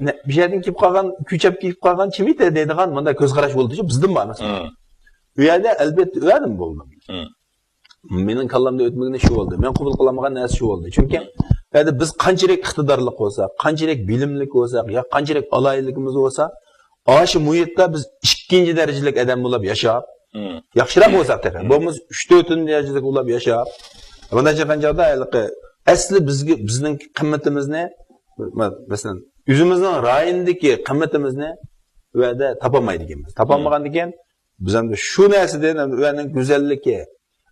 نە-، بۇ يەردىن كېلىپ قالغان، كۆچۈپ كېلىپ قالغان چىمىتە دەيدىغان مۇنداق كۆز قاراش بولىدۇ، بىزدىن بار مەسىلەن. ئۇ يەردە ئەلبەتتە ئۇ يەردىن بولدى. مېنىڭ كاللامدا ئۆتمىگىنى شۇ بولدى. مەن قوبۇل قىلالمىغان نەرسە شۇ بولدى. چۈنكى، يەنى بىز قانچىلىك ئىقتىدارلىق بولساق، قانچىلىك بىلىملىك بولساق، يا قانچىلىك ئالاھىدىلىكىمىز بولسا، ئاشۇ مۇھىتتا بىز ئىككىنچى دەرىجىلىك ئادەم بولاپ ياشاپ، ياخشىراق بولساق تېخى، بولمىسا ئۈچ، تۆتىنچى دەرىجىلىك بولاپ ياشاپ، مۇنداق چىققان چاغدا ھېلىقى ئەسلى بىزگە، بىزنىڭ قىممىتىمىزنى، مە-، مەسىلەن، ئۆزىمىزنىڭ رايونىدىكى قىممىتىمىزنى ئۇ يەردە تاپالمايدىكەنمىز. تاپالمىغاندىكىن، بىز ئەمدى شۇ نەرسىدىن، ئەمدى ئۇ يەرنىڭ گۈزەللىكى،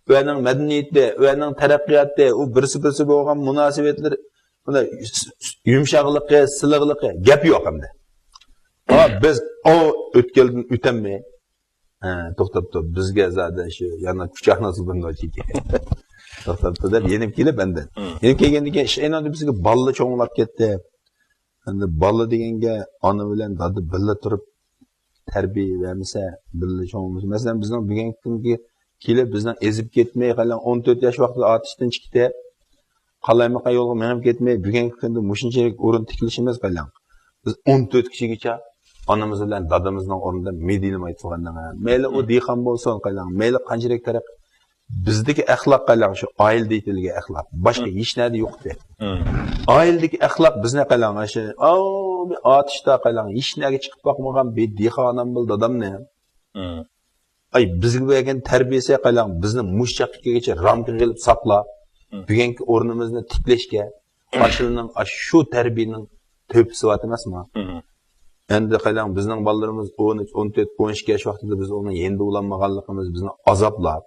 ئۇ يەرنىڭ مەدەنىيىتى، ئۇ يەرنىڭ تەرەققىياتى، ئۇ بىرسى-بىرسى بولغان مۇناسىۋەتلىرى، بۇنى يۇمشاقلىقى، سىلىقلىقى، گەپ يوق ئەمدى. ھا، بىز ئو ئۆتكەلدىن ئۆتەلمەي، ھە، توختاپ تۇر، بىزگە زادى شۇ يەنە كۇچاقنى سۇندۇرمايدىكەن. توختاپتۇ دەپ يېنىپ كېلىپ ئاندىن. يېنىپ كەلگەندىن كېيىن ئىش ئەينادە بىزگە بالىلار چوڭلاپ كەتتى. ئەمدى بالا دېگەنگە ئانا بىلەن دادا بىللە تۇرۇپ تەربىيە بەرمىسە، بىللە چوڭ بولمىسا. مەسىلەن، بىزنىڭ بۈگۈنكى كۈنگە كېلىپ بىزنىڭ ئېزىپ كەتمەي، قالايمىقان ئون تۆت ياش ۋاقتىدا ئاتۇشتىن چىقتى. قالايمىقان يولغا مېڭىپ كەتمەي، بۈگۈنكى كۈندە مۇشۇنچىلىك ئورۇن تىكلىشىمىز قالايمىقان. بىز ئون تۆت كىشىگىچە ئانىمىز بىلەن دادىمىزنىڭ ئورنىدا مېدىيلىماي تۇرغاندا، مەيلى ئۇ دېھقان بولسۇن قالايمىقان، مەيلى قانچىلىك تەرەققىي بىزدىكى ئەخلاق قالايمىقان شۇ ئائىلىدە يېتىلگەن ئەخلاق. باشقا ھېچ نەدە يوق ئىدى. ئائىلىدىكى ئەخلاق بىزنى قالايمىقان شۇ، ئاۋۇ بىر ئاتۇشتا قالايمىقان ھېچ نەگە چىقىپ باقمىغان بىر دېھقان ئانام بىلەن دادامنى. ئاي، بىزگە بەرگەن تەربىيەسى قالايمىقان بىزنى مۇشۇ چاغقا كەلگۈچە رامكىغا ئېلىپ ساقلاپ، بۈگۈنكى ئورنىمىزنى تىكلەشكە، ئاشۇنىڭ، ئاشۇ تەربىيەنىڭ تۆھپىسى بار ئەمەسمۇ؟ ئەمدى قاراڭ، بىزنىڭ بالىلىرىمىز ئون ئۈچ، ئون تۆت، ئون ئىككى ياش ۋاقتىدا بىز ئۇنىڭ يېنىدا بولالمىغانلىقىمىز بىزنى ئازابلاپ،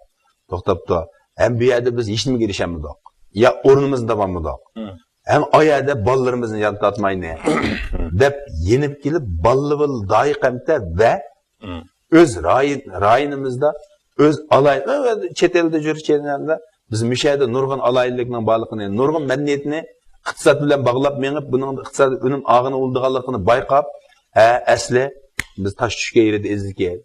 توختاپتۇ. ھەم بۇ يەردە بىز ھېچنېمىگە ئېرىشەلمىدۇق. يا ئورنىمىزنى تاپالمىدۇق. ھەم ئا يەردە بالىلىرىمىزنى ياد تارتماينى دەپ يېنىپ كېلىپ، بالىلار بىلەن دائىقەمتە ۋە ئۆز رايون، رايونىمىزدا ئۆز ئالاي-، چەت ئەلدە يۈرۈش جەريانىدا بىز مۇشۇ يەردە نۇرغۇن ئالاھىدىلىكنىڭ بارلىقىنى، نۇرغۇن مەدەنىيەتنى ئىقتىساد بىلەن باغلاپ مېڭىپ، بۇنىڭ ئىقتىسادىي ئۈنۈم ئالغىلى بولىدىغانلىقىنى بايقاپ، ھە، ئەسلى بىز تاش چۈشكەن يېرىدە ئىزدىكەن.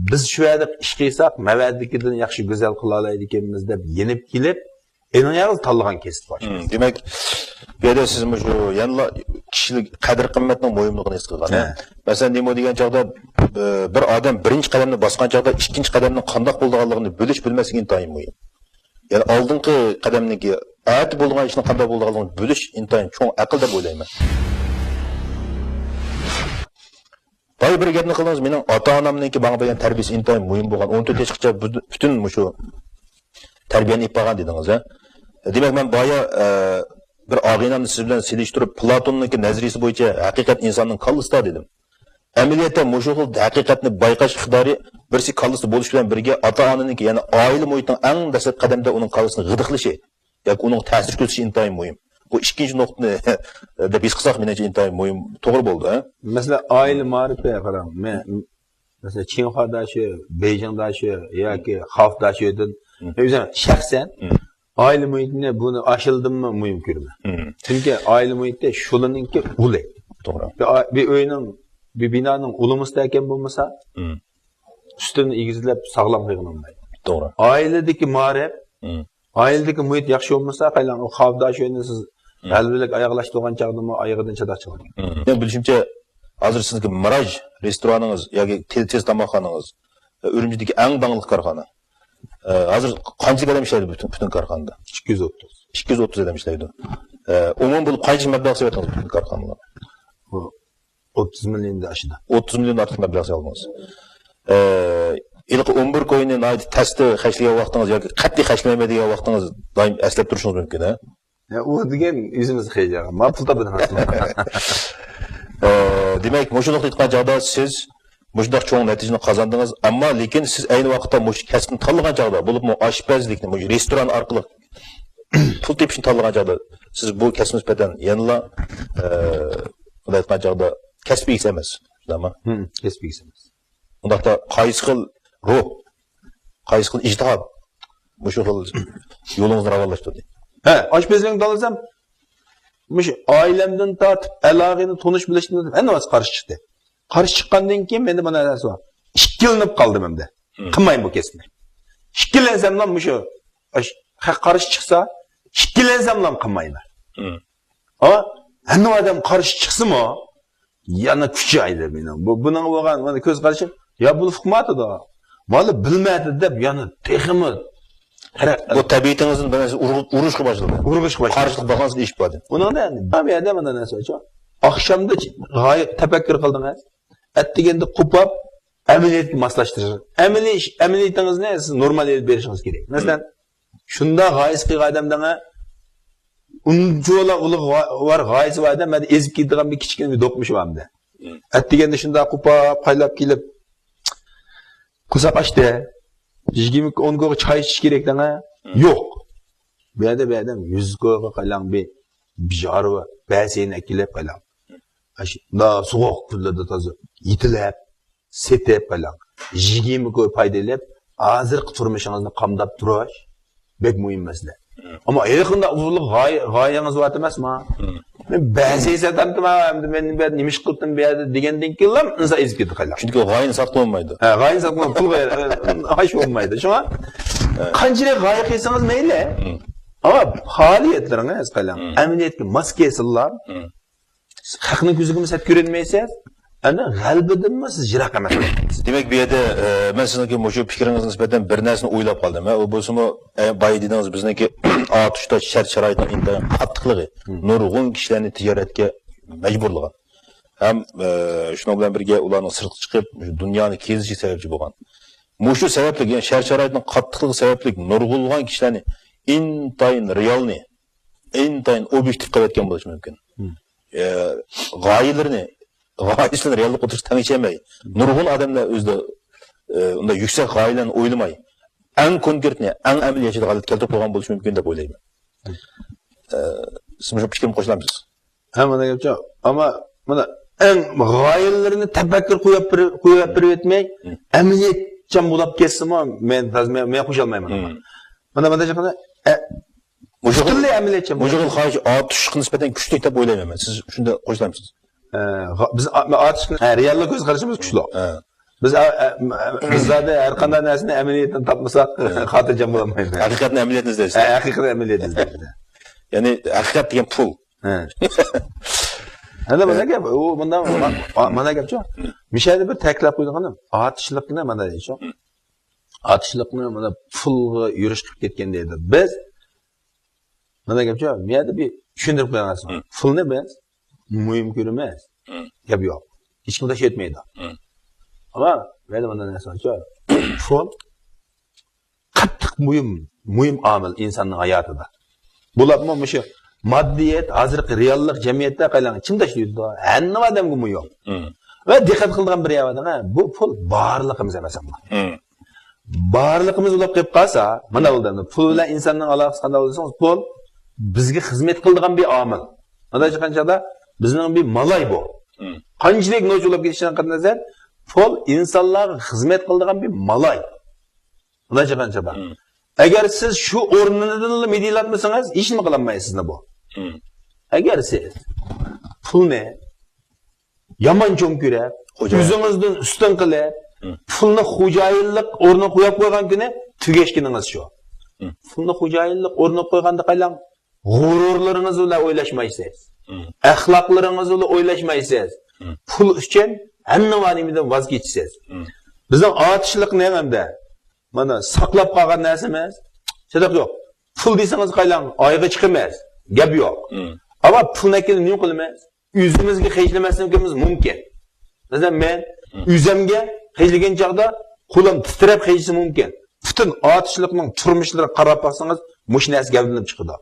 بىز شۇ يەردە ئىش قىلساق، مەۋەدىكىدىن ياخشى گۈزەل قىلالايدىكەنمىز دەپ يېنىپ كېلىپ، ئېنىڭ يالغۇز تاللىغان كەسىپ بار. دېمەك، بۇ يەردە سىز مۇشۇ يەنىلا كىشىلىك قەدىر-قىممەتنىڭ مۇھىملىقىنى ھېس قىلغان، ھە؟ مەسىلەن، نېمە دېگەن چاغدا، ئە، بىر ئادەم بىرىنچى قەدەمنى باسقان چاغدا ئىككىنچى قەدەمنىڭ قانداق بولىدىغانلىقىنى بىلىش، بىلمەسلىك ئىنتايىن مۇھىم. يەنى ئالدىنقى قەدەمنىڭكى، ئەتە بولىدىغان ئىشنىڭ قانداق بولىدىغانلىقىنى بىلىش ئىنتايىن چوڭ ئەقىل دەپ ئويلايمەن. بايا بىر گەپنى قىلدىڭىز، مېنىڭ ئاتا-ئانامنىڭكى ماڭا بەرگەن تەربىيەسى ئىنتايىن مۇھىم بولغان. ئون تۆت ياشقىچە بۈ-، پۈتۈن مۇشۇ تەربىيەنى ئېلىپ بارغان دېدىڭىز، ھە؟ دېمەك، مەن بايا، ئە، بىر ئاغىنەمنى سىز بىلەن سېلىشتۇرۇپ، پلاتوننىڭكى نەزەرىيىسى بويىچە ھەقىقەت ئىنساننىڭ كاللىسىدا دېدىم. ئەمەلىيەتتە مۇشۇ خىل ھەقىقەتنى بايقاش ئىقتىدارى بىرسى كاللىسىدا بولۇش بىلەن بىرگە ئاتا-ئانىنىڭكى، يەنى ئائىلە مۇھىتىنىڭ ئەڭ دەسلەپكى قەدەمدە ئۇنىڭ كاللىسىنى غىدىقلىشى ياكى ئۇنىڭغا تەسىر كۆرسىتىشى ئىنتايىن مۇھىم. بۇ ئىككىنچى نۇقتىنى دەپ ھېس قىلساق، مېنىڭچە ئىنتايىن مۇھىم، توغرا بولىدۇ، ھە؟ مەسىلەن، ئائىلە مائارىپى قاراڭ. مەن، مەسىلەن، چىڭخۇا داشۆ، بېيجىڭ داشۆ ياكى خاف داشۆدىن، مم. ئۆزۈم شەخسەن مم. ئائىلە مۇھىتىنى بۇنى ئاشۇلىدىنمۇ مۇھىم كۆرىمەن. مم. چۈنكى ئائىلە مۇھىتى شۇلىنىڭكى ئۇلى. توغرا. بىر ئا-، بىر ئۆينىڭ، بىر بىنانىڭ ئۇلى مۇستەھكەم بولمىسا، مم. ئۈستىنى ئېگىزلەپ ساغلام قىلغىلى بولمايدۇ. توغرا. ئائىلىدىكى مائارىپ، مم. ئائىلىدىكى مۇھىت ياخشى بولمىسا، قايلاڭ ئۇ خاف داشۆنى سىز مم. غەلىبىلىك ئاياغلاشتۇرغان چاغدىمۇ ئايىغىدىن چاتاق چىقىدۇ. مم. مېنىڭ بىلىشىمچە، ھازىر سىزنىڭكى مىراج رېستورانىڭىز ياكى تېز، تېز تاماقخانىڭىز، ئۈرۈمچىدىكى ئەڭ داڭلىق كارخانا. ئە، ھازىر قانچىلىك ئادەم ئىشلەيدۇ پۈتۈن، پۈتۈن كارخانىدا؟ ئىككى يۈز ئوتتۇز. ئىككى يۈز ئوتتۇز ئادەم ئىشلەيدۇ. ئە، ئومۇمەن بولۇپ قانچە مەبلەغ سېلىۋەتتىڭىز پۈتۈن كارخانىغا؟ بۇ ئوتتۇز مىليوندىن ئاشىدۇ. ئوتتۇز مىليوندىن ئارتۇق مەبلەغ سالدىڭىز. ئە، ھېلىقى ئون بىر كوينى ناھايىتى تەستە خەجلىگەن ۋاقتىڭىز ياكى قەتئىي خەجلىمەيمەن دېگەن ۋاقتىڭىز دائىم ئەسلەپ تۇرۇشىڭىز مۇمكىن، ھە؟ يا، ئۇ دېگەن ئۆزىمىز خەجلەيدىغان. ما پۇل تاپىدىغان. ئە، دېمەك، مۇشۇ نۇقتا ئېيتقان چاغدا سىز مۇشۇنداق چوڭ نەتىجىنى قازاندىڭىز. ئەمما لېكىن سىز ئەينى ۋاقىتتا مۇشۇ كەسىپنى تاللىغان چاغدا، بولۇپمۇ ئاشپەزلىكنى، مۇشۇ رېستوران ئارقىلىق پۇل تېپىشنى تاللىغان چاغدا، سىز بۇ كەسىپ نىسبەتەن يەنىلا، ئە، بۇنداق ئېيتقان چاغدا كەسىپ ئىگىسى ئەمەس. شۇنداقمۇ؟ ھىم، كەسىپ ئىگىسى ئەمەس. ئۇنداقتا قايسى خىل روھ، قايسى خىل ئىجتىھات مۇشۇ خىل يولىڭىزنى راۋانلاشتۇردى؟ ھە، ئاشپەزلىكنى تاللىسام، مۇشۇ ئائىلەمدىن تارتىپ، ئەل-ئاغىنە تونۇش بىلىشتىن تارتىپ ھەممە نەرسە قارشى چىقتى. قارشى چىققاندىن كېيىن مەندە مانا نەرسە بار. ئىككىلىنىپ قالدىم ئەمدى. مم. قىلمايمەن بۇ كەسىپنى. ئىككىلەنسەملا مۇشۇ، ئاش-، قارشى چىقسا، ئىككىلەنسەملا قىلمايمەن. مم. ھا؟ ھەممە ئادەم قارشى چىقسىمۇ، يەنە كۈچەيدى مېنىڭ. بۇ، بۇنىڭغا بولغان مانا كۆز قارىشىم، يا بۇنى ئۇقمايتىدۇ، مانا بىلمەيتىدۇ دەپ يەنە تېخىمۇ تەرەققىي بۇ تەبىئىتىڭىزدىن بىر نەرسە ئۇرغۇ-، ئۇرۇشقا باشلىدى. ئۇرغۇشقا باشلىدى. قارشىلىق بارغانسېرى ئېشىپ باردى. ئۇنىڭدا ئەمدى بۇ يەردە مانا نەرسە شۇ. ئاخشامدا غايە تەپەككۇر قىلدىڭىز. ئەتىگەندە قوپاپ، ئەمەلىيەتكە ماسلاشتۇرۇش. ئەمەلىي ئىش، ئەمەلىيىتىڭىزنى سىز نورمال ئېلىپ بېرىشىڭىز كېرەك. مەسىلەن، شۇنداق غايىسى قىلغان ئادەمدىڭە ئۇنچىۋالا ئۇلۇغ ۋا-، ۋار غايىسى بار ئادەم، مەندە ئېزىپ كېتىدىغان بىر كىچىككىنە بىر دوقمۇشى بار ئەمدى. مم. ئەتىگەندە شۇنداق قوپاپ، قايلاپ كېلىپ، قورساق ئاچتى. يىگىرمە ئون كويغا چاي ئىچىش كېرەك دەڭە. مم. يوق. بۇ يەردە بىر ئادەم يۈز كويغا قايلاڭ بىر، بىر ژارۋا بەسىنى ئەكېلىپ قايلاڭ. ئاشۇنداق سوغۇق كۈنلەردە تازا يېتىلەپ، سېتىپ قايلاڭ. يىگىرمە كوي پايدا ئېلىپ، ھازىرقى تۇرمۇشىڭىزنى قامداپ تۇرۇش. بەك مۇھىم مەسىلە. ئەمما ھېلىقىنداق ئۇزۇنلۇق غايە، غايەڭىز بار ئەمەسما؟ مەن بەزى ئىش ئەتەمتىم، ئەمدى مەن بۇ يەردە نېمە ئىش قىلدىم بۇ يەردە دېگەندىن كېيىنلا ئىنسان ئېزىپ كېتىدۇ قايلا. چۈنكى غايىنى ساتقىلى بولمايدۇ. ھە، غايىنى ساتقىلى، پۇل غايە، ھاش بولمايدۇ. شۇڭا قانچىلىك غايە قىلسىڭىز مەيلى. ئەمما پائالىيەتلىرىڭىز قايلا. ئەمەلىيەتكە ماس كەلسىلا، خەقنىڭ كۆزىگىمۇ سەت كۆرۈنمەيسىز، ئەنە غەلىبىدىنمۇ سىز يىراق ئەمەس. دېمەك، بۇ يەردە، ئە، مەن سىزنىڭكى مۇشۇ پىكرىڭىزگە نىسبەتەن بىر نەرسىنى ئويلاپ قالدىم. ھە، ئۇ بولسىمۇ، ئە، بايا دېدىڭىز، بىزنىڭكى ئاتۇشتا شەرت-شارائىتنىڭ ئىنتايىن قاتتىقلىقى نۇرغۇن كىشىلەرنى تىجارەتكە مەجبۇرلىغان. ھەم، ئە، شۇنىڭ بىلەن بىرگە ئۇلارنىڭ سىرتقا چىقىپ، مۇشۇ دۇنيانى كېزىشى سەۋەبچى بولغان. مۇشۇ سەۋەبلىك، يەنى شەرت-شارائىتنىڭ قاتتىقلىقى سەۋەبلىك نۇرغۇنلىغان كىشىلەرنى ئىنتايىن رېئالنى، ئىنتايىن ئوبيېكتىپ قىلىۋەتكەن بولۇشى مۇمكىن. ئە، غايىلىرىنى، غايىسىنى رېئاللىققا ئوتتۇرىغا تەڭشەلمەي، نۇرغۇن ئادەملەر ئۆزىدە، ئە، ئۇنداق يۈكسەك غايىلەرنى ئويلىماي، ئەڭ كونكرېتنى، ئەڭ ئەمەلىي ھالەتكە كەلتۈرۈپ قويغان بولۇشى مۇمكىن دەپ ئويلايمەن. ئە، سىز مۇشۇ پىكرىمگە قوشۇلامسىز؟ ھە، مانا گەپچۇ. ئەمما مانا ئەڭ غايىلىرىنى تەپەككۇر قويۇپ بېرىپ، قويۇپ بېرىۋەتمەي، ئەمەلىيەتچان بولۇپ كەتسىمۇ، مەن، مەن، مەن قوشۇلمايمەن. مانا، مانا، مانا، مۇشۇ خىل، پۈتۈنلەي ئەمەلىيەتچان مۇشۇ خىل خاھىش ئاتۇشقا نىسبەتەن كۈچلۈك دەپ ئويلايمەن مەن. سىز شۇنداق قوشۇلامسىز؟ ئە، غا-، بىز ئا-، ئاتۇشقا، ھە، رېئاللىق كۆز قارىشىمىز كۈچلۈك. ھە. بىز ئا-، ئە، م-، بىز زادى ھەر قانداق نەرسىنى ئەمەلىيەتتىن تاپمىساق، خاتىرجەم بولالمايمىز. ھەقىقەتنى ئەمەلىيەتنى ئىزدەيسىز. ھە، ھەقىقەتنى ئەمەلىيەتنى ئىزدەيمىز. يەنى ھەقىقەت دېگەن پۇل. ھە. ئەنە مانا گەپ، ئۇ مۇنداق، ما-، مانا گەپچۇ. مۇشۇ يەردە بىر تەكىتلەپ قويىدىغىنىم، ئاتۇشلۇقنى مانا دەيدىچۇ. ئاتۇشلۇقنى مانا پۇلغا يۈرۈش قىلىپ كەتكەن دەيدۇ. بىز مانا گەپچۇ، بۇ يەردە بىر چۈشەندۈرۈپ قويغان. پۇلنى بىز مۇھىم كۆرىمىز. گەپ يوق. ھېچكىم تاشلاپ ئۆتمەيدۇ. ئەمما بۇ يەردە مانا نەرسە بارچۇ. پۇل قاتتىق مۇھىم، مۇھىم ئامىل ئىنساننىڭ ھاياتىدا. بولۇپمۇ مۇشۇ ماددىيەت، ھازىرقى رېئاللىق جەمئىيەتتە قايلاڭ كىم تاشلايدۇ؟ ھەممە ئادەمگە مۇھىم. ۋە دىققەت قىلىدىغان بىر يەر بار، بۇ پۇل بارلىقىمىز ئەمەس، ئەمما. بارلىقىمىز بولۇپ قېلىپ قالسا، مانا بولدى. پۇل بىلەن ئىنساننىڭ ئالاقىسى قانداق بولسىڭىز، پۇل بىزگە خىزمەت قىلىدىغان بىر ئامىل. مانا چىققان چاغدا بىزنىڭ بىر مالاي بۇ. قانچىلىك نوچ بولۇپ كېتىشىدىن قەتئىينەزەر، پۇل ئىنسانلارغا خىزمەت قىلىدىغان بىر مالاي. مانا چىققان چاغدا. ئەگەر سىز شۇ ئورنىدىنلا مىدىرلاتمىسىڭىز، ھېچنېمە قىلالمايسىز سىزنى بۇ. ئەگەر سىز پۇلنى يامان چوڭ كۆرۈپ، ئۆزىڭىزدىن ئۈستۈن قىلىپ، پۇلنى خوجايىنلىق ئورنىغا قويۇپ قويغان كۈنى تۈگەشكىنىڭىز شۇ. پۇلنى خوجايىنلىق ئورنىغا قويغاندا قايلاڭ، غۇرۇرلىرىڭىز بىلەن ئويلاشمايسىز. ئەخلاقلىرىڭىز بىلەن ئويلاشمايسىز. پۇل ئۈچۈن ھەممە نېمىدىن ۋاز كېچىسىز. بىزنىڭ ئاتۇشلۇقنى ئەمدى مانا ساقلاپ قالغان نەرسىمىز، سىدىق يوق. پۇل دېسىڭىز قايلاڭ، ئايغا چىقىمىز. گەپ يوق. ئەمما پۇلنى ئەكېلىپ نېمە قىلىمىز؟ ئۆزىمىزگە خەجلىمەسلىكىمىز مۇمكىن. مەسىلەن، مەن ئۆزۈمگە خەجلىگەن چاغدا قولۇم تىترەپ خەجلىسە مۇمكىن. پۈتۈن ئاتۇشلۇقنىڭ تۇرمۇشلىرىغا قاراپ باقسىڭىز، مۇشۇ نەرسە گەۋدىلىنىپ چىقىدۇ.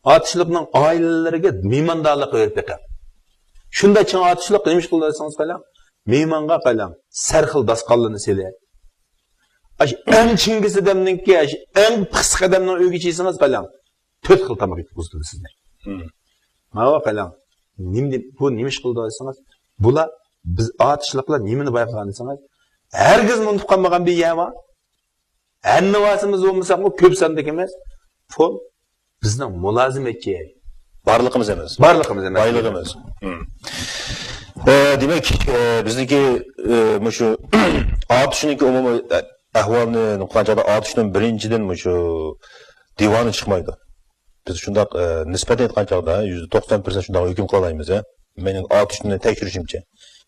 ئاتۇشلۇقنىڭ ئائىلىلىرىگە مېھماندارلىق قىلىپ بېقىڭ. شۇنداق چىڭ ئاتۇشلۇق نېمە ئىش قىلىدۇ دېسىڭىز قايلاڭ، مېھمانغا قايلاڭ، سەرخىل داسقاللىرىنى سېلىپ، ئاشۇ ئەڭ چىڭگىسى ئادەمنىڭكى، ئاشۇ ئەڭ پىخسىق ئادەمنىڭ ئۆيىگە چىقسىڭىز قايلاڭ، تۆت خىل تاماق يەتكۈزىدۇ سىزنى. ماۋۇ قايلاڭ، نېمە دەپ، بۇ نېمە ئىش قىلىدۇ دېسىڭىز، بۇلار، بىز ئاتۇشلۇقلار نېمىنى بايقىغان دېسىڭىز، ھەرگىز ئۇنتۇپ قالمىغان بىر يەر بار. ھەممە ۋاسىمىز بولمىساقمۇ، كۆپ ساندىكىمىز پۇل بىزنىڭ مۇلازىمەتچى. بارلىقىمىز ئەمەس. بارلىقىمىز ئەمەس. بايلىقىمىز. ئە، دېمەك، ئە، بىزنىڭكى، ئە، مۇشۇ ئاتۇشنىڭكى ئومۇمىي ئەھۋالىنى قىلغان چاغدا ئاتۇشنىڭ بىرىنچىدىن مۇشۇ دىۋانى چىقمايدۇ. بىز شۇنداق، ئە، نىسبەتەن ئېيتقان چاغدا يۈزدە توقسان پىرسەنت شۇنداق ھۆكۈم قىلالايمىز، ھە. مېنىڭ ئاتۇشنى تەكشۈرۈشۈمچە.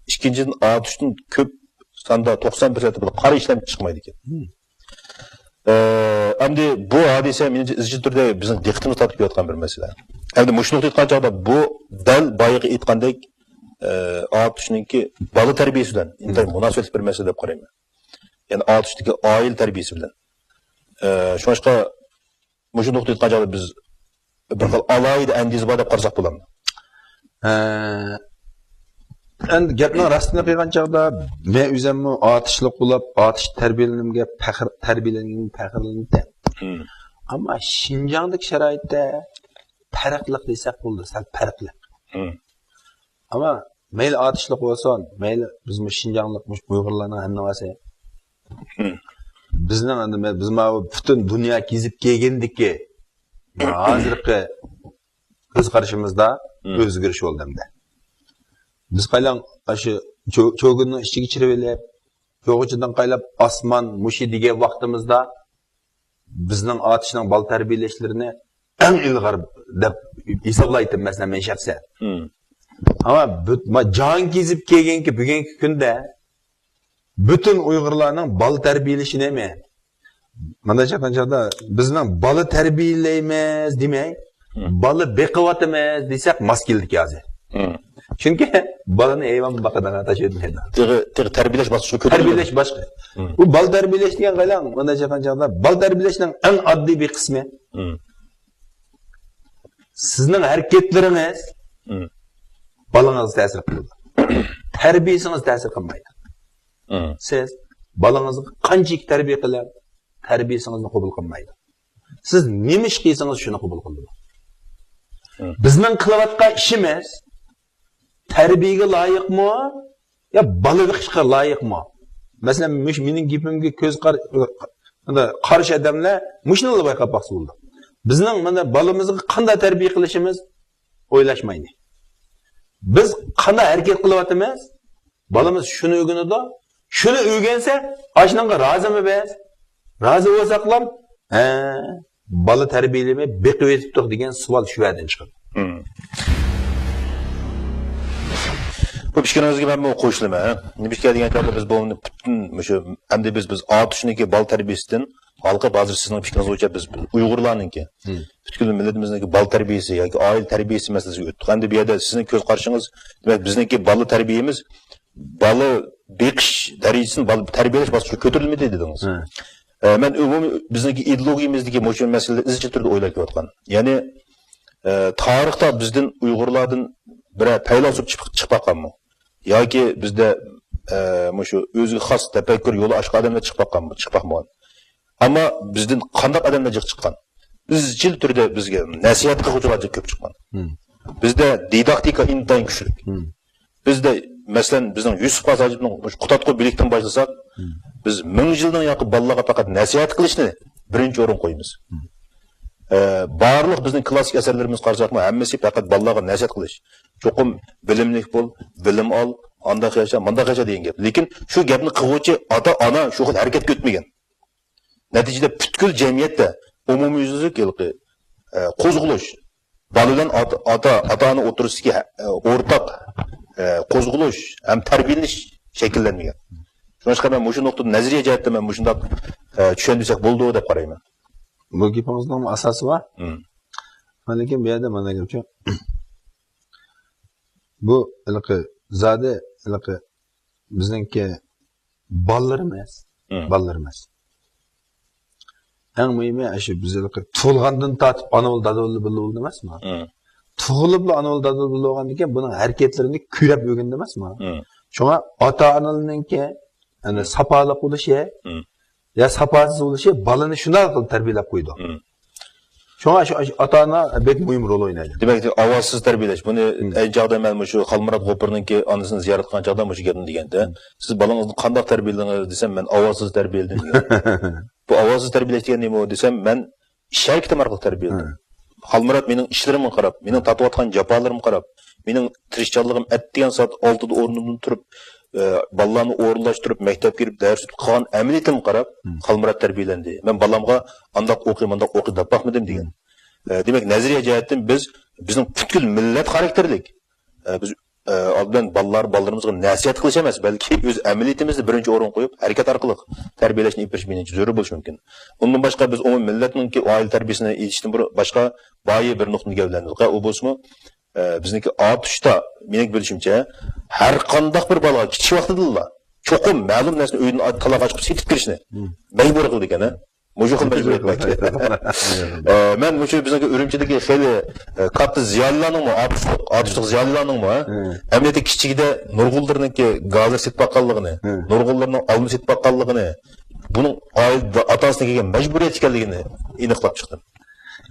ئىككىنچىدىن، ئاتۇشتىن كۆپ ساندا توقسان پىرسەنت قارا ئىشلەمچى چىقمايدىكەن. ئە، ئەمدى بۇ ھادىسە مېنىڭچە ئىزچىل تۈردە بىزنىڭ دىققىتىمىز تارتىپ كېلىۋاتقان بىر مەسىلە. ئەمدى مۇشۇ نۇقتا ئېيتقان چاغدا بۇ دەل بايىقى ئېيتقاندەك، ئە، ئاتۇشنىڭكى بالا تەربىيەسى بىلەن ئىنتايىن مۇناسىۋەتلىك بىر مەسىلە دەپ قارايمەن. يەنى ئاتۇشتىكى ئائىلە تەربىيەسى بىلەن. ئە، شۇڭلاشقا مۇشۇ نۇقتا ئېيتقان چاغدا بىز بىر خىل ئالاھىدە ئەندىزە بار دەپ قارىساق بولامدۇ؟ ئە، ئەمدى گەپنىڭ راستىنى قىلغان چاغدا، مەن ئۆزۈممۇ ئاتۇشلۇق بولۇپ، ئاتۇش تەربىيەلىنىمگە پەخىر، تەربىيەلەنگىنىمگە پەخىرلىنىمەن. ئەمما شىنجاڭدىكى شارائىتتا پەرقلىق دېسەك بولىدۇ، سەل پەرقلىق. ئەمما مەيلى ئاتۇشلۇق بولسۇن، مەيلى بىز مۇشۇ شىنجاڭلىق، مۇشۇ ئۇيغۇرلارنىڭ ھەممىسى. مم. بىزنىڭ ئەمدى مە-، بىز ماۋۇ پۈتۈن دۇنيا كېزىپ كەلگەندىكى ھازىرقى كۆز قارىشىمىزدا مم. ئۆزگىرىش بولدى ئەمدى. بىز قايلاڭ ئاشۇ چۆ-، چۆگۈننىڭ ئىچىگە چىرىۋېلىپ، چۆگۈچىدىن قايلاپ ئاسمان مۇشۇ دېگەن ۋاقتىمىزدا بىزنىڭ ئاتۇشنىڭ بالا تەربىيەلەشلىرىنى ئەڭ ئىلغار دەپ ھېسابلايتتىم، مەسىلەن، مەن شەخسەن. مم. ئەمما بۈت-، ما-، جان كېزىپ كەلگەنكى بۈگۈنكى كۈندە پۈتۈن ئۇيغۇرلارنىڭ بالا تەربىيەلىشى نېمە؟ مانا چاغدا بىزنىڭ بالا تەربىيەلەيمىز دېمەي، مم. بالا بېقىۋاتىمىز دېسەك ماس كېلىدىكەن ھازىر. مم. چۈنكى بالىنى ھايۋان باقىدىغان تاش ئۆتمەيدۇ. تېخى، تېخى تەربىيەلەش باسقۇچىغا كۆتۈرۈلمىدى. تەربىيەلەش باشقا. مم. بۇ بالا تەربىيەلەش دېگەن قايلاڭ، مانا چاغدا بالا تەربىيەلەشنىڭ ئەڭ ئاددىي بىر قىسمى. مم. سىزنىڭ ھەرىكەتلىرىڭىز مم. بالىڭىزغا تەسىر قىلىدۇ. تەربىيەسىڭىز تەسىر قىلمايدۇ. مم. سىز بالىڭىزغا قانچىكى تەربىيە قىلىڭ، تەربىيەسىڭىزنى قوبۇل قىلمايدۇ. سىز نېمە ئىش قىلسىڭىز، شۇنى قوبۇل قىلىدۇ. مم. بىزنىڭ قىلىۋاتقان ئىشىمىز تەربىيەگە لايىقمۇ يا بالا بېقىشقا لايىقمۇ؟ مەسىلەن، مۇش-، مېنىڭ گېپىمگە كۆز قار-، قارشى ئادەملەر مۇشۇنىلا بايقاپ باقسا بولىدۇ. بىزنىڭ مانا بالىمىزغا قانداق تەربىيە قىلىشىمىز ئويلاشمايلى. بىز قانداق ھەرىكەت قىلىۋاتىمىز؟ بالىمىز شۇنى ئۆگىنىدۇ. شۇنى ئۆگەنسە، ئاشۇنىڭغا رازىمۇ بىز؟ رازى بولساقلام، ھە، بالا تەربىيەلىمەي بېقىۋېتىپتۇق دېگەن سوئال شۇ يەردىن چىقىدۇ. مم. بۇ پىكرىڭىزگە مەنمۇ قوشۇلىمەن. نېمىشقا دېگەن چاغدا بىز بۇ پۈتۈن مۇشۇ، ئەمدى بىز، بىز ئاتۇشنىڭكى بالا تەربىيەسىدىن ھالقىپ، ھازىر سىزنىڭ پىكرىڭىز بويىچە بىز، بىز ئۇيغۇرلارنىڭكى، مم. پۈتكۈل مىللىتىمىزنىڭكى بالا تەربىيەسى ياكى ئائىلە تەربىيەسى مەسىلىسىگە ئۆتتۇق. ئەمدى بۇ يەردە سىزنىڭ كۆز قارىشىڭىز، دېمەك، بىزنىڭكى بالا تەربىيەمىز بالا بېقىش دەرىجىسىدىن بالا تەربىيەلەش باسقۇچىغا كۆتۈرۈلمىدى دېدىڭىز. ھە. ئە، مەن ئومۇمىي بىزنىڭكى ئىدېئولوگىيىمىزدىكى مۇشۇ مەسىلىدە ئىزچىل تۈردە ئويلاپ كېلىۋاتقان. يەنى، ئە، تارىختا بىزدىن ئۇيغۇرلاردىن بىرەر پەيلاسوپ چىقىپ، چىقىپ باققانمۇ؟ ياكى بىزدە، ئە، مۇشۇ ئۆزىگە خاس تەپەككۇر يولى ئاچقان ئادەملەر چىقىپ باققانمۇ؟ چىقىپ باقمىغان. ئەمما بىزدىن قانداق ئادەملەر جىق چىققان؟ ئىزچىل تۈردە بىزگە نەسىھەت قىلغۇچىلار جىق كۆپ چىققان. مم. بىزدە دىداكتىكا ئىنتايىن كۈچلۈك. مم. بىزدە، مەسىلەن، بىزنىڭ يۈسۈپ خاس ھاجىپنىڭ مۇشۇ قۇتادغۇ بۆلىكىدىن باشلىساق، مم. بىز مىڭ يىلدىن ياقى بالىلارغا پەقەت نەسىھەت قىلىشنى بىرىنچى ئورۇنغا قويىمىز. مم. ئە، بارلىق بىزنىڭ كلاسسىك ئەسەرلىرىمىزگە قارىساقمۇ، ھەممىسى پەقەت بالىلارغا نەسىھەت قىلىش. چوقۇم بىلىملىك بول، بىلىم ئال، ئانداق ياشا، مانداق ياشا دېگەن گەپ. لېكىن شۇ گەپنى قىلغۇچى ئاتا-ئانا شۇ خىل ھەرىكەتكە ئۆتمىگەن. نەتىجىدە پۈتكۈل جەمئىيەتتە ئومۇميۈزلۈك ھېلىقى، ئە، قوزغىلىش، بالا بىلەن ئاتا، ئاتا، ئاتا-ئانا ئوتتۇرىسىدىكى، ئە، ئورتاق، ئە، قوزغىلىش ھەم تەربىيەلىنىش شەكىللەنمىگەن. شۇڭلاشقا مەن مۇشۇ نۇقتىدىن، نەزەرىيە جەھەتتە مەن مۇشۇنداق، ئە، چۈشەندۈرسەك بولىدۇ دەپ قارايمەن. بۇ گېپىڭىزنىڭ ئاساسى بار. مم. لېكىن بۇ يەردە مانا گەپچۇ. بۇ ھېلىقى زادى ھېلىقى بىزنىڭكى بالىلىرىمىز، مم. بالىلىرىمىز. ئەڭ مۇھىمى، ئاشۇ بىز ھېلىقى تۇغۇلغاندىن تارتىپ ئانا بولدى، دادا بولدى، بالىلار بولدى ئەمەسمۇ؟ مم. تۇغۇلۇپلا ئانا بولدى، دادا بولدى بولغاندىن كېيىن بۇنىڭ ھەرىكەتلىرىنى كۆرۈپ ئۆگەندى ئەمەسمۇ؟ مم. شۇڭا ئاتا-ئانىلارنىڭكى، يەنى ساپالىق بولۇشى، مم. يا ساپاسىز بولۇشى بالىنى شۇنداق قىلىپ تەربىيەلەپ قويىدۇ. مم. شۇڭا شۇ، شۇ ئاتا-ئانا بەك مۇھىم رول ئوينايدۇ. دېمەك، ئاۋازسىز تەربىيەلەش. بۇنى مم. ئەينى چاغدا مەن مۇشۇ خالمۇرات غوپۇرنىڭكى ئانىسىنى زىيارەت قىلغان چاغدا مۇشۇ گەپنى دېگەنتى. مم. سىز بالىڭىزنى قانداق تەربىيەلىدىڭىز دېسەم، مەن ئاۋازسىز تەربىيەلىدىم دېگەن. بۇ ئاۋازسىز تەربىيەلەش دېگەن نېمە دېسەم، مەن ئىش ھەرىكىتىم ئارقىلىق تەربىيەلىدىم. مم. خالمۇرات مېنىڭ ئىشلىرىمغا قاراپ، مېنىڭ تارتىۋاتقان جاپالىرىمغا قاراپ، مېنىڭ تىرىشچانلىقىم، ئەتىگەن سائەت ئالتىدا ئورنۇمدىن تۇرۇپ، ئە، بالىلارنى ئورۇنلاشتۇرۇپ، مەكتەپكە كىرىپ، دەرس ئۆتۈپ قىلغان ئەمەلىيىتىمگە قاراپ، مم. خالمۇرات تەربىيەلەندى. مەن بالامغا ئانداق ئوقۇي، مانداق ئوقۇي دەپ باقمىدىم دېگەن. مم. ئە، دېمەك، نەزەرىيە جەھەتتىن بىز، بىزنىڭ پۈتكۈل مىللەت خاراكتېرلىك. ئە، بىز، ئە، ئالدى بىلەن بالىلار، بالىلىرىمىزغا نەسىھەت قىلىش ئەمەس، بەلكى ئۆز ئەمەلىيىتىمىزنى بىرىنچى ئورۇنغا قويۇپ، ھەرىكەت ئارقىلىق تەربىيەلەشنى ئېلىپ بېرىش مېنىڭچە زۆرۈر بولۇشى مۇمكىن. ئۇندىن باشقا، بىز ئومۇمىي مىللەتنىڭكى ئائىلە تەربىيەسىنى ئېيتىشتىن بۇرۇن، باشقا بايا بىر نۇقتىنى گەۋدىلەندۈردۇق. ئۇ بولسىمۇ، ئە، بىزنىڭكى ئاتۇشتا، مېنىڭ بىلىشىمچە، ھەر قانداق بىر بالىغا كىچىك ۋاقتىدىنلا چوقۇم مەلۇم نەرسىنى ئۆيدىن تالاغا چىقىپ سېتىپ كىرىشنى مم. مەجبۇر قىلىدىكەن، ھە؟ مۇشۇ خىل مەجبۇرىيەت بار. ئە، مەن مۇشۇ بىزنىڭكى ئۈرۈمچىدىكى خېلى، ئە، كاتتا زىيالىيلارنىڭمۇ، ئاتۇشلۇق، ئاتۇشلۇق زىيالىيلارنىڭمۇ، ھە؟ مم. ئەمەلىيەتتە كىچىكىدە نۇرغۇنلىرىنىڭكى گازىر سېتىپ باققانلىقىنى، مم. نۇرغۇنلىرىنىڭ ئالما سېتىپ باققانلىقىنى، بۇنىڭ ئائىلە، ئاتا-ئانىسىدىن كەلگەن مەجبۇرىيەت ئىكەنلىكىنى ئېنىقلاپ چىقتىم.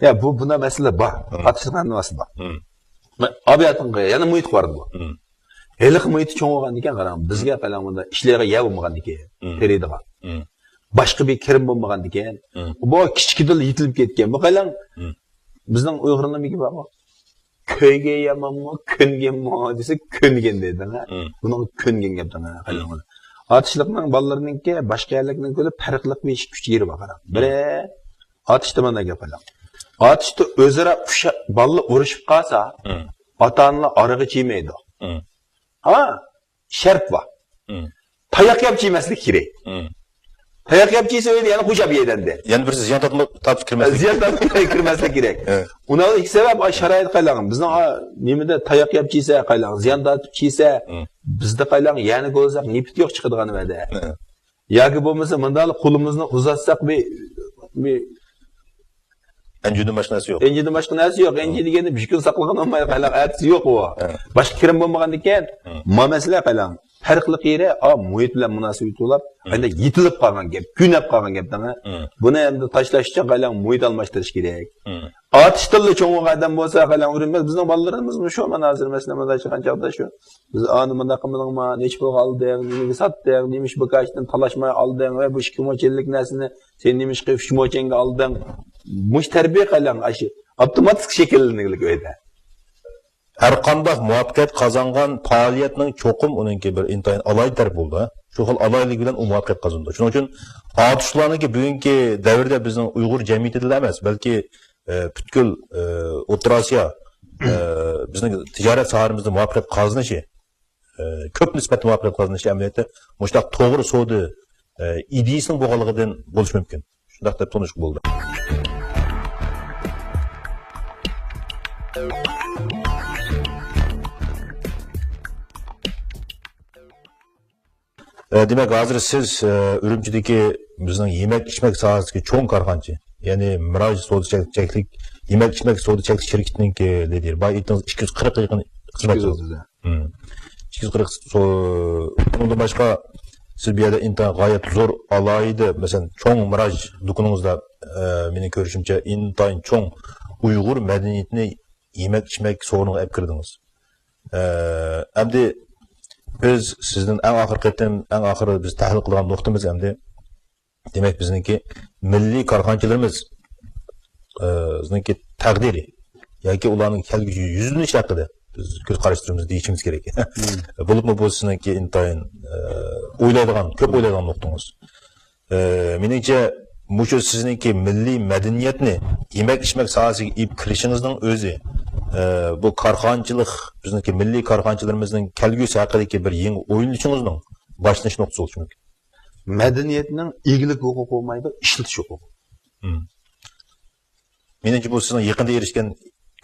يا، بۇ، بۇندا مەسىلە بار. مم. ئاتىسىنىڭ مەسىلە بار. مم. ئابىياتىنغا يەنە مۇھىت بار بۇ. مم. ھېلىقى مۇھىتى چوڭ بولغاندىكىن، قاراڭ، بىزگە قاراڭ، بۇندا ئىشلەيدىغان يەر بولمىغاندىكىن، مم. تېرىيدىغان. مم. باشقا بىر كىرىم بولمىغاندىكىن، مم. بۇ كىچىكىدىلا يېتىلىپ كەتكەن. بۇ قايلاڭ، مم. بىزنىڭ ئۇيغۇرلارنىڭ بىر گېپى بارغۇ، كۆيگەن يامانمۇ، كۆنگەنمۇ دېسە، كۆنگەن دەيدۇ. مم. بۇنىڭغا كۆنگەن گەپ دەڭ، قايلاڭ. مم. ئاتىشلىقنىڭ بالىلىرىنىڭكى باشقا يەرلىكنىڭ كۆرۈپ پەرقلىق بىر ئىككى ئۈچ يېرى بار، قاراڭ. مم. بىرى، ئاتىشتا مانا گەپ قايلاڭ. ئاتىشتا ئۆزئارا ئۇشا-، بالىلار ئۇرۇشۇپ قالسا، مم. ئاتا-ئانىلار ئارىغا چىيمەيدۇ. مم. ھا، شەرت بار. مم. تاياق يەپ چىيمەسلىك كېرەك. مم. تاياق يەپ چىيسە ئۆيدە يەنە قوشاپ يەيدۇ ئەمدى. يەنە بىرسى زىيان تارتما-، تارتىپ كىرمەسلىك. زىيان تارتىپ كىرمەسلىك كېرەك. ئە. ئۇنىڭ ئىككى سەۋەب، ئاي، شارائىت قايلاڭ. بىزنىڭ، ئا، نېمىدە تاياق يەپ چىيسە قايلاڭ، زىيان تارتىپ چىيسە، مم. بىزدە قايلاڭ يەنە كۆرسەك نېپىت يوق چىقىدىغان ۋەدە. ئە. ياكى بولمىسا مۇنداقلا قولىمىزنى ئۇزاتساق بىر، بىر ئەنجۈدىن باشقا نەرسە يوق. ئەنجۈدىن باشقا نەرسە يوق. ئەنجۈ دېگەندە بىر كۈن ساقلىغان بولمايدۇ، قايلاق ئەتىسى يوق ئۇ. ھە. باشقا كىرىم بولمىغاندىكىن، ھە. ما مەسىلە قايلاق. پەرقلىق يېرى، ئا، مۇھىت بىلەن مۇناسىۋىتى بولۇپ، ھە. ئەندە يېتىلىپ قالغان گەپ، كۆنۈپ قالغان گەپ دەڭە. ھە. بۇنى ئەمدى تاشلاش ئۈچۈن قايلاق مۇھىت ئالماشتۇرۇش كېرەك. ھە. ئاتىشتىنلا چوڭ ئادەم بولسا، قايلاق ئۆرۈنمەس. بىزنىڭ بالىلىرىمىزمۇ شۇ، مانا ھازىر مەسىلەن، مۇنداق چىققان چاغدا شۇ. بىز ئانى مۇنداق قىلمىدىڭما، نەچچە پۇلغا ئالدىڭ، نېمىگە ساتتىڭ، نېمە ئىش بۇ كاشتىن تالاشماي ئالدىڭ ۋە بۇ ئىككى مو چەنلىك نەرسىنى سەن نېمىشقا ئۈچ مو چەنگە ئالدىڭ؟ مۇشۇ تەربىيە قايلاق ئاشۇ ئاپتوماتىك شەكىللىنىدىغانلىق ئۆيدە. ھەر قانداق مۇۋەپپەقىيەت قازانغان پائالىيەتنىڭ چوقۇم ئۇنىڭكى بىر ئىنتايىن ئالاھىدە تەرىپى بولىدۇ. شۇ خىل ئالاھىدىلىك بىلەن ئۇ مۇۋەپپەقىيەت قازىنىدۇ. شۇنىڭ ئۈچۈن ئاتۇشلارنىڭكى بۈگۈنكى دەۋردە بىزنىڭ ئۇيغۇر جەمئىيىتىدىلا ئەمەس، بەلكى، ئە، پۈتكۈل، ئە، ئوتتۇرا ئاسىيا، ئە، بىزنىڭ تىجارەت ساھەمىزدە مۇۋەپپەقىيەت قازىنىشى، ئە، كۆپ نىسبەتتە مۇۋەپپەقىيەت قازىنىشى ئەمەلىيەتتە مۇشۇنداق توغرا سودا، ئە، ئىدىيىسىنىڭ بولغانلىقىدىن بولۇشى مۇمكىن. شۇنداق دەپ تونۇشقا بولىدۇ. ئە، دېمەك، ھازىر سىز، ئە، ئۈرۈمچىدىكى بىزنىڭ يېمەك-ئىچمەك ساھەسىدىكى چوڭ كارخانىچى، يەنى مىراج سودا چەك-، چەكلىك يېمەك-ئىچمەك سودا چەكلىك شىركىتىنىڭكى لىدىرى. بايا ئېيتتىڭىز، ئىككى يۈز قىرىققا يېقىن خىزمەت قىلىدۇ. مم. ئىككى يۈز قىرىق سو-، ئۇنىڭدىن باشقا، سىز بۇ يەردە ئىنتايىن غايەت زور، ئالاھىدە، مەسىلەن، چوڭ مىراج دۇكىنىڭىزدا، ئە، مېنىڭ كۆرۈشۈمچە، ئىنتايىن چوڭ ئۇيغۇر مەدەنىيىتىنى يېمەك-ئىچمەك سورۇنىغا ئەپ كىردىڭىز. ئە، ئەمدى بىز سىزدىن ئەڭ ئاخىرقى قېتىم، ئەڭ ئاخىرى بىز تەھلىل قىلغان نۇقتىمىز ئەمدى، دېمەك، بىزنىڭكى مىللىي كارخانىچىلىرىمىز، ئە، بىزنىڭكى تەقدىرى ياكى ئۇلارنىڭ كەلگۈسى يۈزلىنىشى ھەققىدە بىز كۆز قاراشلىرىمىزنى دېيىشىمىز كېرەك. مم. بولۇپمۇ بۇ سىزنىڭكى ئىنتايىن، ئە، ئويلايدىغان، كۆپ ئويلايدىغان نۇقتىڭىز. ئە، مېنىڭچە، مۇشۇ سىزنىڭكى مىللىي مەدەنىيەتنى يېمەك-ئىچمەك ساھەسىگە ئېلىپ كىرىشىڭىزنىڭ ئۆزى، ئە، بۇ كارخانىچىلىق، بىزنىڭكى مىللىي كارخانىچىلىرىمىزنىڭ كەلگۈسى ھەققىدىكى بىر يېڭى ئويلىنىشىڭىزنىڭ باشلىنىش نۇقتىسى بولۇشى مۇمكىن. مەدەنىيەتنىڭ ئىگىلىك ھوقۇقى بولمايدۇ، ئىشلىتىش ھوقۇقى. مم. مېنىڭچە، بۇ سىزنىڭ يېقىندا ئېرىشكەن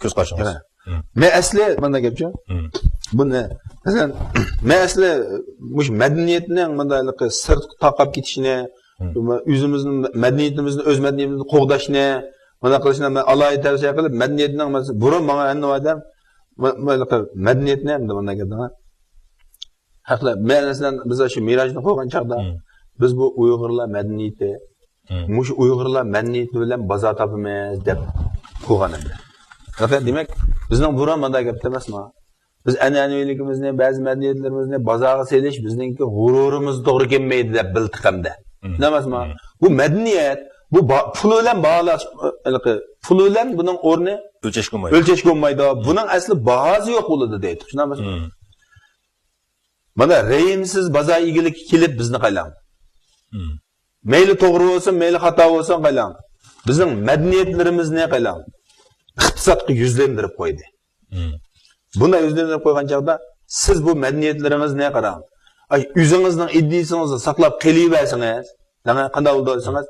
كۆز قارىشىڭىز. ھە. مم. مەن ئەسلى مانا گەپچۇ. مم. بۇنى، مەسىلەن، مەن ئەسلى مۇشۇ مەدەنىيەتنىڭ مۇنداقلىقى سىرتقا تارقاپ كېتىشىنى، مم. ئۆزىمىزنىڭ مەدەنىيىتىمىزنى، ئۆز مەدەنىيىتىمىزنى قوغداشنى، مانا قىلىشنى مەن ئالاھىدە تەۋسىيە قىلىپ، مەدەنىيەتنىڭ، مەسىلەن، بۇرۇن ماڭا ھەممە ئادەم، مە-، مە-، مەدەنىيەتنى ھەمدە مانا گەپنى ھەقلەپ، مەن، مەسىلەن، بىز شۇ مىراجنى قويغان چاغدا، مم. بىز بۇ ئۇيغۇرلار مەدەنىيىتى، مم. مۇشۇ ئۇيغۇرلار مەدەنىيىتى بىلەن بازار تاپىمىز دەپ قويغان ئىدى. پەقەت، دېمەك، بىزنىڭ بۇرۇن مۇنداق گەپتە ئەمەسما. بىز ئەنئەنىۋىلىكىمىزنى، بەزى مەدەنىيەتلىرىمىزنى بازارغا سېلىش بىزنىڭكى غۇرۇرىمىزغا توغرا كەلمەيدۇ دەپ بىلدۇق ئەمدى. مم. شۇنداق ئەمەسما؟ مم. بۇ مەدەنىيەت، بۇ با-، پۇل بىلەن باھالاش، ھېلىقى، پۇل بىلەن بۇنىڭ ئورنى ئۆلچەشكە بولمايدۇ. ئۆلچەشكە بولمايدۇ. مم. بۇنىڭ ئەسلى باھاسى يوق بولىدۇ دەيدۇ. شۇنداق ئەمەسمۇ؟ مم. مانا رەھىمسىز بازار ئىگىلىكى كېلىپ بىزنى قايلاڭ. مم. مەيلى توغرا بولسۇن، مەيلى خاتا بولسۇن قايلاڭ. بىزنىڭ مەدەنىيەتلىرىمىزنى قايلاڭ. ئىقتىسادقا يۈزلەندۈرۈپ قويدى. مم. بۇنداق يۈزلەندۈرۈپ قويغان چاغدا سىز بۇ مەدەنىيەتلىرىڭىزنى قاراڭ. ئاي، ئۆزىڭىزنىڭ ئىدىيىسىڭىزنى ساقلاپ قېلىۋەرسىڭىز، دەڭە قانداق بولىدۇ دېسىڭىز،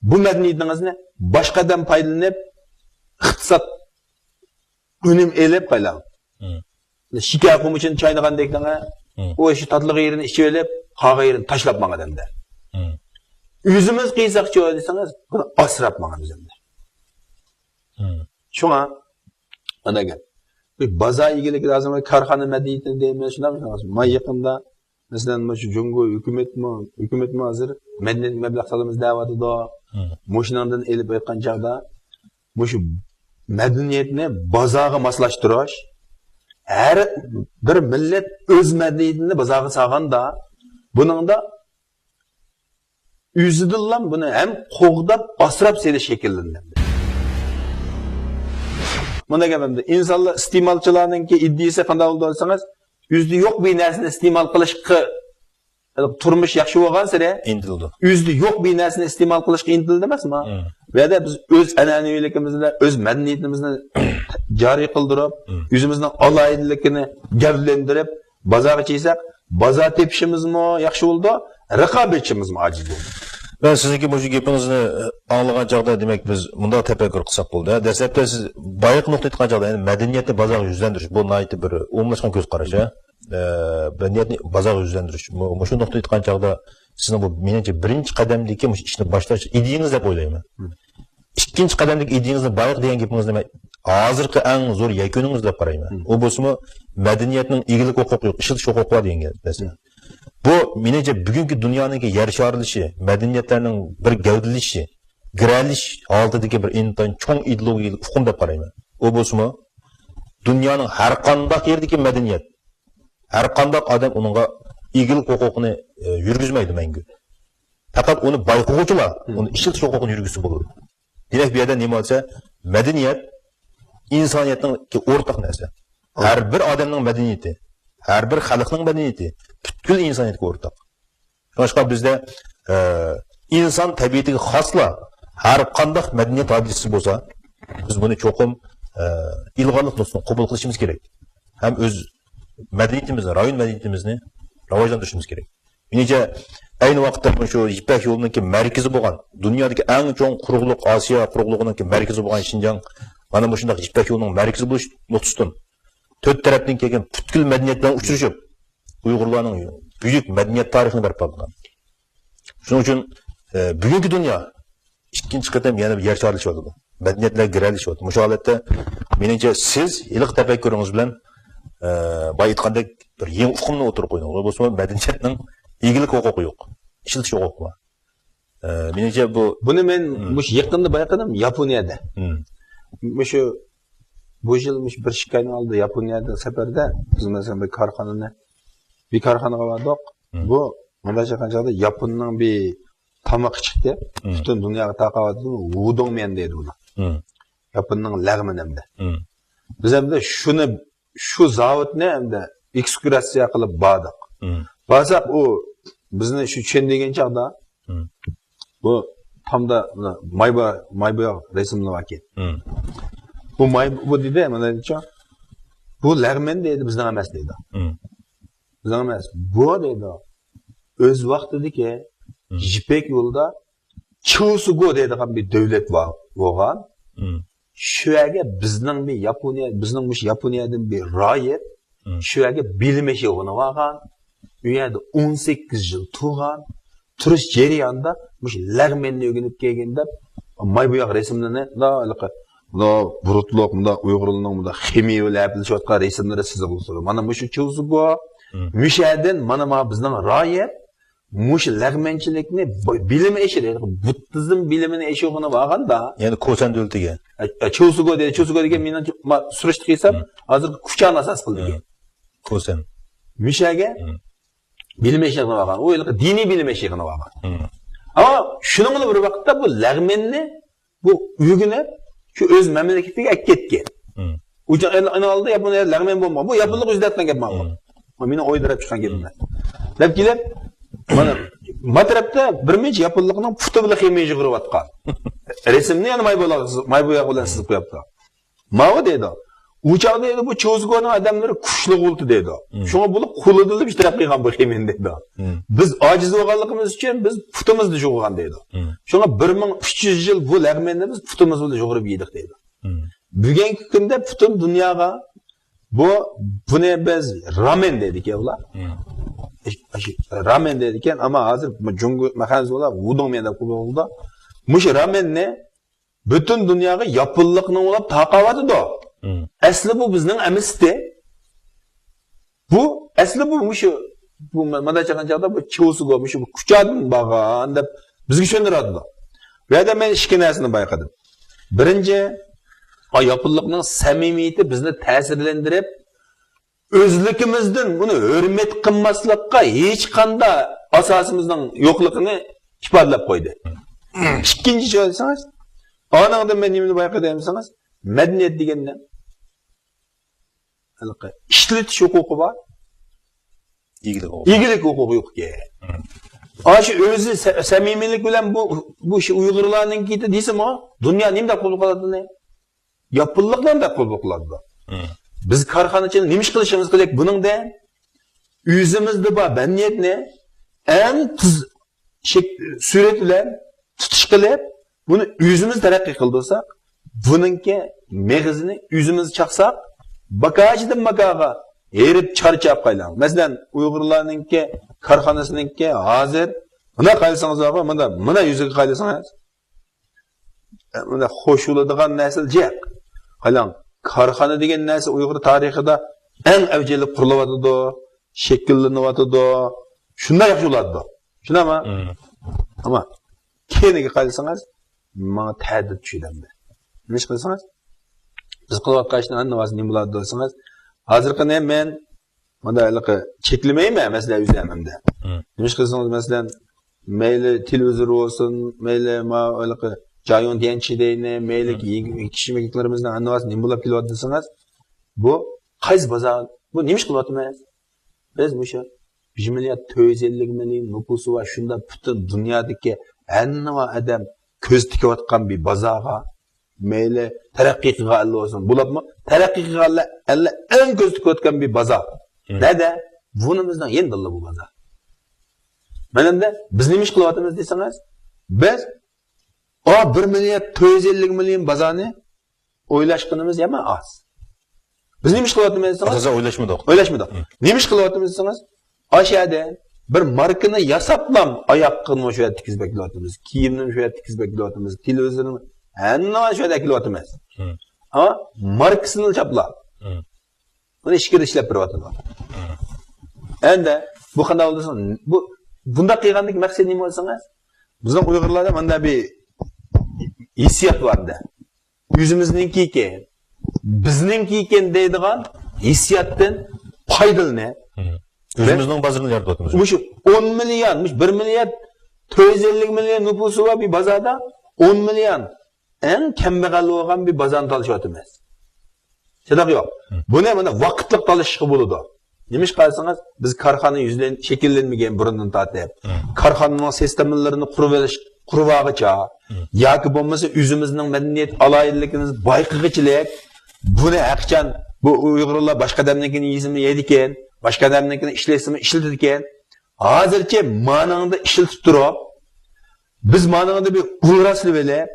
بۇ مەدەنىيىتىڭىزنى باشقا ئادەم پايدىلىنىپ، ئىقتىساد ئۈنۈم ئېلىپ قايلاڭ. مم. شېكەر قومۇچىنى چاينىغاندەك دەڭە، مم. ئۇ شۇ تاتلىق يېرىنى ئىچىۋېلىپ، قالغان يېرىنى تاشلاپ ماڭىدۇ ئەمدى. مم. ئۆزىمىز قىيساقچۇ دېسىڭىز، بۇنى ئاسراپ ماڭىمىز ئەمدى. مم. شۇڭا، مانا گەپ. بىر بازار ئىگىلىكى لازىم، كارخانا مەدەنىيىتى دەيمىز، شۇنداق دېسىڭىز. ما يېقىندا، مەسىلەن، مۇشۇ جۇڭگو ھۆكۈمەتمۇ، ھۆكۈمەتمۇ ھازىر مەدەنىيەتكە مەبلەغ سالىمىز دەۋاتىدۇ. مم. مۇشۇنىڭدىن ئېلىپ ئېيتقان چاغدا، مۇشۇ مەدەنىيەتنى بازارغا ماسلاشتۇرۇش، ھەر بىر مىللەت ئۆز مەدەنىيىتىنى بازارغا سالغاندا، بۇنىڭدا ئۆزىدىنلا بۇنى ھەم قوغداپ، ئاسراپ سېلىش شەكىللىنىدۇ. مۇنداق گەپ ئەمدى، ئىنسانلار ئىستېمالچىلارنىڭكى ئىدىيىسى قانداق بولىدۇ دېسىڭىز، ئۆزىدە يوق بىر نەرسىنى ئىستېمال قىلىشقا، تۇرمۇش ياخشى بولغانسېرى ئىنتىلىدۇ. ئۆزىدە يوق بىر نەرسىنى ئىستېمال قىلىشقا ئىنتىلىدۇ ئەمەسمۇ؟ مم. بۇ يەردە بىز ئۆز ئەنئەنىۋىلىكىمىزنى، ئۆز مەدەنىيىتىمىزنى جارى قىلدۇرۇپ، مم. ئۆزىمىزنىڭ ئالاھىدىلىكىنى گەۋدىلەندۈرۈپ، بازارغا چىقساق، بازار تېپىشىمىزمۇ ياخشى بولىدۇ، رىقابەتچىمىزمۇ ئاجىز بولىدۇ. مەن سىزنىڭكى مۇشۇ گېپىڭىزنى ئاڭلىغان چاغدا، دېمەك، بىز مۇنداق تەپەككۇر قىلساق بولىدۇ. دەسلەپتە سىز بايىقى نۇقتا ئېيتقان چاغدا، يەنى مەدەنىيەتنى بازارغا يۈزلەندۈرۈش، بۇ ناھايىتى بىر ئومۇملاشقان كۆز قاراش، ھە؟ ئە، مەدەنىيەتنى بازارغا يۈزلەندۈرۈش. مۇ-، مۇشۇ نۇقتا ئېيتقان چاغدا سىزنىڭ بۇ، مېنىڭچە، بىرىنچى قەدەمدىكى مۇشۇ ئىشنى باشلاش ئىدىيىڭىز دەپ ئويلايمەن. مم. ئىككىنچى قەدەمدىكى ئىدىيىڭىزنى بايىقى دېگەن گېپىڭىزنى مەن ھازىرقى ئەڭ زور يەكۈنىڭىز دەپ قارايمەن. مم. ئۇ بولسىمۇ مەدەنىيەتنىڭ ئىگىلىك ھوقۇقى يوق، ئىشلىتىش ھوقۇقى بار دېگەن گەپ نەرسە. مم. بۇ، مېنىڭچە، بۈگۈنكى دۇنيانىڭكى يەر شارلىشى، مەدەنىيەتلەرنىڭ بىر گەۋدىلىشىشى، گىرەلىشىش ھالىتىدىكى بىر ئىنتايىن چوڭ ئىدېئولوگىيەلىك ئۇقۇم دەپ قارايمەن. ئۇ بولسىمۇ دۇنيانىڭ ھەر قانداق يېرىدىكى مەدەنىيەت، ھەر قانداق ئادەم ئۇنىڭغا ئىگىلىك ھوقۇقىنى، ئە، يۈرگۈزمەيدۇ مەڭگۈ. پەقەت ئۇنى بايقىغۇچىلار مم. ئۇنى ئىشلىتىش ھوقۇقىنى يۈرگۈزسە بولىدۇ. دېمەك، بۇ يەردە نېمە دېسە، مەدەنىيەت ئىنسانىيەتنىڭ ئورتاق نەرسە. ھەر بىر ئادەمنىڭ مەدەنىيىتى، ھەر بىر خەلقنىڭ مەدەنىيىتى پۈتكۈل ئىنسانىيەتكە ئورتاق. شۇڭلاشقا بىزدە، ئە، ئىنسان تەبىئىتىگە خاسلا ھەر قانداق مەدەنىيەت ھادىسىسى بولسا، بىز بۇنى چوقۇم، ئە، ئىلغارلىق نۇقتىسىدىن قوبۇل قىلىشىمىز كېرەك. ھەم ئۆز مەدەنىيىتىمىزنى، رايون مەدەنىيىتىمىزنى راۋاجلاندۇرۇشىمىز كېرەك. مېنىڭچە، ئەينى ۋاقىتتا شۇ يىپەك يولىنىڭكى مەركىزى بولغان، دۇنيادىكى ئەڭ چوڭ قۇرۇقلۇق، ئاسىيا قۇرۇقلۇقىنىڭكى مەركىزى بولغان شىنجاڭ، مانا مۇشۇنداق يىپەك يولىنىڭ مەركىزى بولۇش نۇقتىسىدىن تۆت تەرەپتىن كەلگەن پۈتكۈل مەدەنىيەت بىلەن ئۇچرىشىپ، ئۇيغۇرلارنىڭ بۈيۈك مەدەنىيەت تارىخىنى بەرپا قىلغان. شۇنىڭ ئۈچۈن، ئە، بۈگۈنكى دۇنيا ئىككىنچى قېتىم يەنە بىر يەر شارلىشىۋاتىدۇ. مەدەنىيەتلەر گىرەلىشىۋاتىدۇ. مۇشۇ ھالەتتە، مېنىڭچە، سىز ھېلىقى تەپەككۇرىڭىز بىلەن، ئە، بايا ئېيتقاندەك، بىر يېڭى ئۇقۇمنى ئوتتۇرىغا قويدىڭىز. بولسىمۇ، مەدەنىيەتنىڭ ئىگىلىك ھوقۇقى يوق، ئىشلىتىش ھوقۇقى بار. ئە، مېنىڭچە، بۇ بۇنى مەن مم. مۇشۇ يېقىندا بايقىدىم، ياپونىيەدە. مم. مۇشۇ، بۇ يىل مۇشۇ بىر ئىككى ئاينىڭ ئالدىدا ياپونىيەدە سەپەردە بىز، مەسىلەن، بىر كارخانىنى، بىر كارخانىغا باردۇق. مم. بۇ، مۇنداق چاققان چاغدا ياپوننىڭ بىر تامىقى چىقتى. مم. پۈتۈن دۇنياغا تارقاۋاتىدۇ، ۋۇدۇڭميەن دەيدۇ بۇنى. مم. ياپوننىڭ لەغمىنى ئەمدى. مم. بىز ئەمدى شۇنى، شۇ زاۋۇتنى ئەمدى ئېكسكۇرسىيە قىلىپ باردۇق. مم. بارساق، ئۇ بىزنى شۇ چۈشەندۈرگەن چاغدا، مم. بۇ تامدا مايبا-، مايبوياق رەسىملىرى باركەن. مم. بۇ ماي-، بۇ دېدى، مانا دېدىچۇ، بۇ لەغمەن دەيدۇ، بىزنىڭ ئەمەس دەيدۇ. مم. بىزنىڭ ئەمەس. بۇ دەيدۇ، ئۆز ۋاقتىدىكى مم. يىپەك يولىدا چيۇسۇگو دەيدىغان بىر دۆلەت بار بولغان. مم. شۇ يەرگە بىزنىڭ بىر ياپونىيە، بىزنىڭ مۇشۇ ياپونىيەدىن بىر رايىت مم. شۇ يەرگە بىلىم ئېشىغىنى بارغان. ئۇ يەردە ئون سەككىز يىل تۇرغان. تۇرۇش جەريانىدا مۇشۇ لەغمەننى ئۆگىنىپ كەلگەن دەپ، مايبوياق رەسىملىرىنى، مۇنداق ھېلىقى، مۇنداق بۇرۇتلۇق، مۇنداق ئۇيغۇرلارنىڭ مۇنداق خىمىيە بىلەن ئەپلىشىۋاتقان رەسىملىرى سىزىقلىق تۇرىدۇ. مانا مۇشۇ چيۇسۇگو، مم. مۇشۇ يەردىن مانا، مانا بىزنىڭ رايىت مۇشۇ لەغمەنچىلىكنى ب-، بىلىم ئېشىدى، بۇددىزم بىلىمىنى ئېشىغىنى بارغاندا. يەنى كوسەن دۆلىتىگە. ئە، ئە، چيۇسۇگو دېدى، چيۇسۇگو دېگەن مېنىڭ ما-، سۈرۈشتە قىلسام، مم. ھازىرقى كۇچانى ئاساس قىلىدىكەن. مم. كوسەن. مۇشۇ يەرگە مم. بىلىم ئېشىغىنى بارغان. ئۇ ھېلىقى دىنىي بىلىم ئېشىغىنى بارغان. مم. ئەمما شۇنىڭ بىلەن بىر ۋاقىتتا بۇ لەغمەننى بۇ ئۆگىنىپ، شۇ ئۆز مەملىكىتىگە ئەكەتكەن. مم. ئۇ چاغ ئەل-، ئەنە ئالدى ياپونىيە لەغمەن بولمىغان. بۇ ياپونلۇق ئۆزى دەتكەن گەپ ماڭا. مم. مېنىڭ ئويدۇرۇپ چىققان گېپىم. مم. دەپ كېلىپ، مانا، ما تەرەپتە بىر مۇنچە ياپونلۇقنىڭ پۇتى بىلەن خىمىيە يۇغۇرۇۋاتقان. رەسىمنى يەنە ماي بوياق، ماي بوياق بىلەن سىزىپ قويۇپتۇ. ماۋۇ دەيدۇ. ئۇ چاغدا دەيدۇ، بۇ چيۇسۇگونىڭ ئادەملىرى كۈچلۈك بولدى دەيدۇ. مم. شۇڭا بۇلار قولىدىلا بىر تەرەپ قىلغان بۇ خىمىيەنى دەيدۇ. مم. بىز ئاجىز بولغانلىقىمىز ئۈچۈن بىز پۇتىمىزدا يۇغۇرغان دەيدۇ. مم. شۇڭا بىر مىڭ ئۈچ يۈز يىل بۇ لەغمەننى بىز پۇتىمىز بىلەن يۇغۇرۇپ يېدۇق دەيدۇ. مم. بۈگۈنكى كۈندە پۈتۈن دۇنياغا بۇ، بۇنى بىز رامەن دەيدىكەن ئۇلار. مم. ئاشۇ رامەن دەيدىكەن، ئەمما ھازىر جۇڭگو ماخەنزە ئۇلار ۋۇدۇڭميەن دەپ قويۇۋالدى. مۇشۇ رامەننى پۈتۈن دۇنياغا ياپونلۇقنىڭ ئۇلاپ تارقاۋاتىدۇ. مم. ئەسلى بۇ بىزنىڭ ئەمەستى. بۇ ئەسلى بۇ مۇشۇ، بۇ مانا چاغان چاغدا بۇ چيۇسۇگو، مۇشۇ كۇچادىن بارغان دەپ بىزگە چۈشەندۈرۈۋاتىدۇ. بۇ يەردە مەن ئىككى نەرسىنى بايقىدىم. بىرىنچى، ئا، ياپونلۇقنىڭ سەمىمىيىتى بىزنى تەسىرلەندۈرۈپ، ئۆزلۈكىمىزدىن بۇنى ھۆرمەت قىلماسلىققا ھېچقانداق ئاساسىمىزنىڭ يوقلۇقىنى ئىپادىلەپ قويدى. ئىككىنچى سۆزلىسىڭىز، ئانىڭدىن مەن نېمىنى بايقىدىم دېسىڭىز، مەدەنىيەت دېگەندە ھېلىقى ئىشلىتىش ھوقۇقى بار، ئىگىلىك ھوقۇقى. ئىگىلىك ھوقۇقى يوق ئىكەن. ئاشۇ ئۆزى سە-، سەمىمىيلىك بىلەن بۇ، بۇ ئۇيغۇرلارنىڭكى دېسىمۇ، دۇنيا نېمە دەپ قوبۇل قىلاتتى؟ ياپونلۇقلار دەپ قوبۇل قىلاتتى. بىز كارخانىچىلار نېمە ئىش قىلىشىمىز كېرەك بۇنىڭدە؟ ئۆزىمىزدە بار مەدەنىيەتنى ئەڭ تېز شەك-، سۈرئەت بىلەن تۇتۇش قىلىپ، بۇنى ئۆزىمىز تەرەققىي قىلدۇرساق، بۇنىڭكى مېغىزىنى ئۆزىمىز چاقساق، باكاچىدىن باكاغا ھېرىپ چارچاپ قايلاڭ. مەسىلەن، ئۇيغۇرلارنىڭكى كارخانىسىنىڭكى ھازىر مانا قايلىسىڭىز بارغۇ، مانا، مانا يۈزىگە قايلىسىڭىز، مانا خوش بولىدىغان نەرسىلەر جىق. قايلاڭ، كارخانا دېگەن نەرسە ئۇيغۇر تارىخىدا ئەڭ ئەۋج ئېلىپ قۇرۇلۇۋاتىدۇ، شەكىللىنىۋاتىدۇ. شۇنداق ياخشى بولاتىدۇ. شۇنداقمۇ؟ ئەمما كەينىگە قايلىسىڭىز، ماڭا تەدىد چۈشىدۇ ئەمدى. نېمە ئىش قىلسىڭىز؟ بىز قىلىۋاتقان ئىشنىڭ ھەممىسى نېمە بولىدۇ دېسىڭىز، ھازىرقى نېمە مەن مانا ھېلىقى چەكلىمەيمەن، مەسىلەن، ئۆزۈم ئەمدى. نېمە ئىش قىلسىڭىز، مەسىلەن، مەيلى تېلېۋىزور بولسۇن، مەيلى ما ھېلىقى جايۇڭ دىيەنچىدەينى، مەيلى يېيىش-ئىچمەكلىكلىرىمىزنىڭ ھەممىسى نېمە بولۇپ كېلىۋاتىدۇ دېسىڭىز، بۇ قايسى بازار؟ بۇ نېمە ئىش قىلىۋاتىمىز؟ بىز مۇشۇ بىر مىليارد تۆت يۈز ئەللىك مىليون نوپۇسى بار، شۇنداق پۈتۈن دۇنيادىكى ھەممە ئادەم كۆز تىكىۋاتقان بىر بازارغا، مەيلى تەرەققىي قىلغان ئەللەر بولسۇن، بولۇپمۇ تەرەققىي قىلغان ئەللەر، ئەللەر ئەڭ كۆز تىكىۋاتقان بىر بازار. نەدە؟ بۇنىمىزنىڭ يېنىدىلا بۇ بازار. مانا ئەمدى بىز نېمە ئىش قىلىۋاتىمىز دېسىڭىز، بىز ئا بىر مىليارد تۆت يۈز ئەللىك مىليون بازارنى ئويلاشقىنىمىز يامان ئاز. بىز نېمە ئىش قىلىۋاتىمىز دېسىڭىز؟ ئاساسەن ئويلاشمىدۇق. ئويلاشمىدۇق. نېمە ئىش قىلىۋاتىمىز دېسىڭىز، ئاشۇ يەردە بىر ماركىنى ياساپلا ئاياققا شۇ يەردە تىككۈزۈپ ئەكېلىۋاتىمىز. كىيىمنى شۇ يەردە تىككۈزۈپ ئەكېلىۋاتىمىز. تېلېۋىزورنى ھەممىنى شۇ يەردە ئەكېلىۋاتىمىز. ئەمما ماركىسىنى چاپلا. بۇنى ئىچكىرىدە ئىشلەپ بېرىۋاتىدۇ. ئەمدى بۇ قانداق بولدى دېسىڭىز، بۇ، بۇنداق قىلغاندىكى مەقسەت نېمە دېسىڭىز؟ بىزنىڭ ئۇيغۇرلاردا مانداق بىر ھېسسىيات بار ئەمدى. ئۆزىمىزنىڭكى ئىكەن، بىزنىڭكى ئىكەن دەيدىغان ھېسسىياتتىن پايدىلىنىپ، ئۆزىمىزنىڭ بازىرىنى يارىتىۋاتىمىز. مۇشۇ ئون مىليون، مۇشۇ بىر مىليارد تۆت يۈز ئەللىك مىليون نوپۇسى بار بىر بازاردا ئون مىليون ئەڭ كەمبەغەل بولغان بىر بازارنى تالىشىۋاتىمىز. چىداق يوق. بۇنى مانا ۋاقىتلىق تالىشىشقا بولىدۇ. نېمىشقا دېسىڭىز، بىز كارخانا يۈزلەن-، شەكىللەنمىگەن بۇرۇندىن تارتىپ. كارخانىنىڭ سىستېمىلىرىنى قۇرۇۋېلىش، قۇرۇۋالغىچە، ياكى بولمىسا ئۆزىمىزنىڭ مەدەنىيەت ئالاھىدىلىكىمىزنى بايقىغىچىلىك، بۇنى ھەقىچان بۇ ئۇيغۇرلار باشقا ئادەمنىڭكىنى يېسىمۇ يەيدىكەن، باشقا ئادەمنىڭكىنى ئىشلەتسىمۇ ئىشلىتىدىكەن. ھازىرچە مانىڭدا ئىشلىتىپ تۇرۇپ، بىز مانىڭدا بىر ئۇل راسلىۋېلىپ،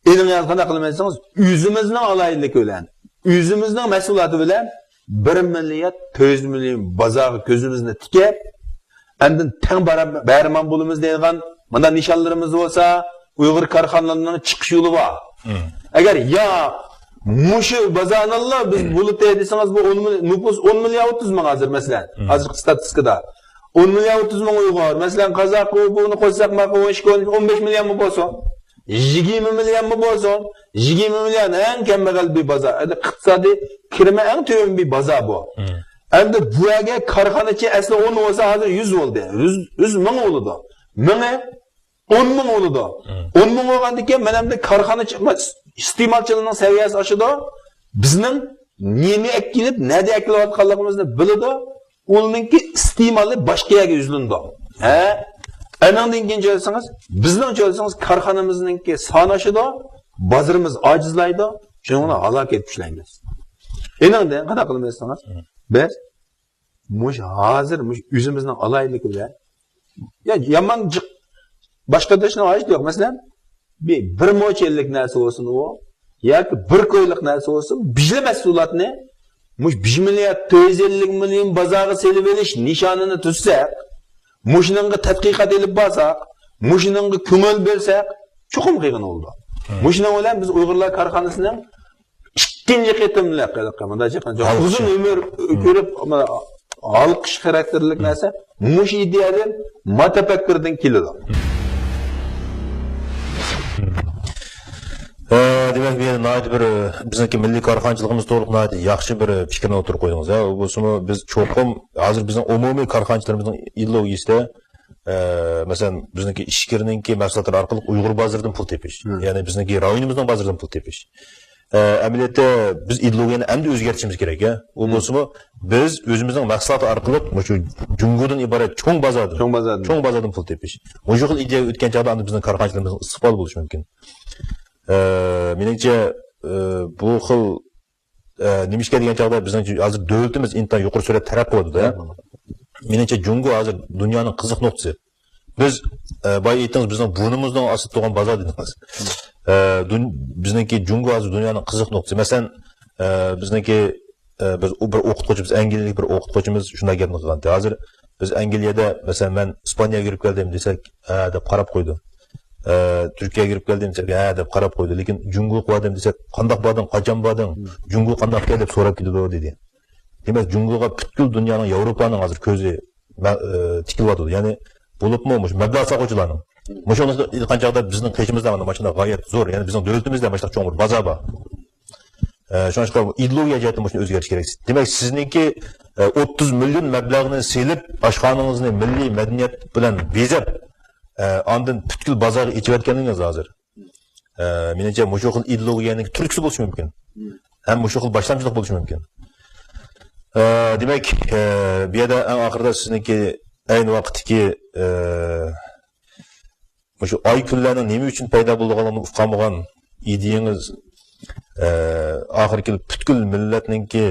ئېنىڭ يازغان قىلمىسىڭىز، ئۆزىمىزنىڭ ئالاھىدىلىكى بىلەن، ئۆزىمىزنىڭ مەھسۇلاتى بىلەن بىر مىليارد تۆت يۈز مىليون بازارغا كۆزىمىزنى تىكىپ، ئاندىن تەڭ بەرە-، بەرىمان بولىمىز دەيدىغان مانا نىشانلىرىمىز بولسا، ئۇيغۇر كارخانىلىرىنىڭ چىقىش يولى بار. ئەگەر يا مۇشۇ بازارنىلا بىز بولۇتى دېسىڭىز، بۇ ئون مىل-، نوپۇس ئون مىليارد ئوتتۇز مىڭ ھازىر، مەسىلەن، ھازىرقى ستاتىستىكىدا. ئون مىليارد ئوتتۇز مىڭ ئۇيغۇر. مەسىلەن، قازاق، ئۇ، بۇنى قوشساق، ماقۇل، ئون ئىككى، ئون ئۈچ، ئون بەش مىليونمۇ بولسۇن، يىگىرمە مىليونمۇ بولسۇن، يىگىرمە مىليون ئەڭ كەمبەغەل بىر بازار. ئەمدى ئىقتىسادىي كىرىمى ئەڭ تۆۋەن بىر بازار بۇ. ئەمدى بۇ يەرگە كارخانىچى ئەسلى ئون بولسا، ھازىر يۈز بولدى. يۈز، يۈز مىڭ بولىدۇ. مىڭى ئون مىڭ بولىدۇ. ئون مىڭ بولغاندىن كېيىن، مانا ئەمدى كارخانىچى، ئىستېمالچىلارنىڭ سەۋىيەسى ئاشىدۇ. بىزنىڭ نېمە ئەكېلىپ، نەدە ئەكېلىۋاتقانلىقىمىزنى بىلىدۇ. ئۇنىڭكى ئىستېمالى باشقا يەرگە يۈزلىنىدۇ. ھە؟ ئانىڭدىن كېيىن چۆلسىڭىز، بىزنىڭ چۆلسىڭىز، كارخانىمىزنىڭكى سانى ئاشىدۇ، بازىرىمىز ئاجىزلايدۇ، شۇنىڭ بىلەن ھالاكەتكە ئۇچرايمىز. ئېنىڭدىن قانداق قىلىمىز دېسىڭىز، بىز مۇشۇ ھازىر مۇشۇ ئۆزىمىزنىڭ ئالاھىدىلىكى بىلەن، يا، يامان جىق، باشقا تاشنىڭ ھاجىتى يوق. مەسىلەن، بىر، بىر موچەنلىك نەرسە بولسۇن ئۇ، ياكى بىر كويلۇق نەرسە بولسۇن، بىر مەھسۇلاتنى مۇشۇ بىر مىليارد تۆت يۈز ئەللىك مىليون بازارغا سېلىۋېلىش نىشانىنى تۈزسەك، مۇشۇنىڭغا تەتقىقات ئېلىپ بارساق، مۇشۇنىڭغا كۆڭۈل بۆلسەك، چوقۇم قىلغىنى بولىدۇ. مۇشۇنىڭ بىلەن بىز ئۇيغۇرلار كارخانىسىنىڭ ئىككىنچى قېتىملىق، مۇنداق ئېيتقاندا، ئۇزۇن ئۆمۈر كۆرۈپ، ھالقىش خاراكتېرلىك نەرسە مۇشۇ ئىدىيەدىن، ما تەپەككۇردىن كېلىدۇ. ھە، دېمەك، بۇ يەردە ناھايىتى بىر، بىزنىڭكى مىللىي كارخانىچىلىقىمىز توغرىلىق ناھايىتى ياخشى بىر پىكىرنى ئوتتۇرىغا قويدىڭىز. ھە، بولسىمۇ بىز چوقۇم ھازىر بىزنىڭ ئومۇمىي كارخانىچىلىرىمىزنىڭ ئىدېئولوگىيىسىدە ئە، مەسىلەن، بىزنىڭكى ئىچكىرىنىڭكى مەھسۇلاتلىرى ئارقىلىق ئۇيغۇر بازىرىدىن پۇل تېپىش. مم. يەنى بىزنىڭكى رايونىمىزنىڭ بازىرىدىن پۇل تېپىش. ئە، ئەمەلىيەتتە بىز ئىدېئولوگىيەنى ئەمدى ئۆزگەرتىشىمىز كېرەك، ھە. ئۇ مم. بولسىمۇ، بىز ئۆزىمىزنىڭ مەھسۇلاتى ئارقىلىق مۇشۇ جۇڭگودىن ئىبارەت چوڭ بازاردىن، چوڭ بازاردىن. چوڭ بازاردىن پۇل تېپىش. مۇشۇ خىل ئىدىيە ئۆتكەن چاغدا ئاندىن بىزنىڭ كارخانىچىلىرىمىزنىڭ ئىستىقبالى بولۇشى مۇمكىن. ئە، مېنىڭچە، ئە، بۇ خىل، ئە، نېمىشقا دېگەن چاغدا بىزنىڭ ھازىر دۆلىتىمىز ئىنتايىن يۇقىرى سۈرئەتتە تەرەققىي قىلىۋاتىدۇ. مېنىڭچە جۇڭگو ھازىر دۇنيانىڭ قىزىق نۇقتىسى. بىز، ئە، بايا ئېيتتىڭىز، بىزنىڭ بۇرنىمىزنىڭ ئاستىدا تۇرغان بازار دېدىڭىز. ئە، دۇن-، بىزنىڭكى جۇڭگو ھازىر دۇنيانىڭ قىزىق نۇقتىسى. مەسىلەن، ئە، بىزنىڭكى، ئە، بىز ئۇ بىر ئوقۇتقۇچىمىز، ئەنگلىيەلىك بىر ئوقۇتقۇچىمىز شۇنداق گەپنى قىلغانتى. ھازىر بىز ئەنگلىيەدە، مەسىلەن، مەن ئىسپانىيەگە كىرىپ كەلدىم دېسەك، ھە دەپ قاراپ قويىدۇ. ئە، تۈركىيەگە كىرىپ كەلدىم دېسەك، ھە دەپ قاراپ قويىدۇ. لېكىن جۇڭگوغا باردىم دېسەك، قانداق باردىڭ، قاچان باردىڭ، جۇڭگو قانداق ئىكەن دەپ سوراپ كېتىدۇ دېدى. دېمەك، جۇڭگوغا پۈتكۈل دۇنيانىڭ، ياۋروپانىڭ ھازىر كۆزى مە-، ئە، تىكىلىۋاتىدۇ. يەنى بولۇپمۇ مۇشۇ مەبلەغ سالغۇچىلارنىڭ. مۇشۇ ئېيتقان چاغدا بىزنىڭ قېشىمىزدا مانا مۇشۇنداق غايەت زور، يەنى بىزنىڭ دۆلىتىمىزدە مۇشۇنداق چوڭ بىر بازار بار. ئە، شۇڭلاشقا ئىدېئولوگىيە جەھەتتىن مۇشۇنى ئۆزگەرتىش كېرەك. دېمەك، سىزنىڭكى، ئە، ئوتتۇز مىليون مەبلەغنى سېلىپ، ئاشخانىڭىزنى مىللىي مەدەنىيەت بىلەن بېزەپ، ئە، ئاندىن پۈتكۈل بازارغا ئېچىۋەتكەنلىكىڭىز ھازىر. ئە، مېنىڭچە، مۇشۇ خىل ئىدېئولوگىيەنىڭ تۈرتكىسى بولۇشى مۇمكىن. ھەم مۇشۇ خىل باشلامچىلىق بولۇشى مۇمكىن. ئە، دېمەك، ئە، بۇ يەردە ئەڭ ئاخىرىدا سىزنىڭكى ئەينى ۋاقىتتىكى، ئە، مۇشۇ ئاي كۈنلەرنىڭ نېمە ئۈچۈن پەيدا بولىدىغانلىقىنى ئۇقالمىغان ئىدىيەڭىز، ئە، ئاخىرى كېلىپ پۈتكۈل مىللەتنىڭكى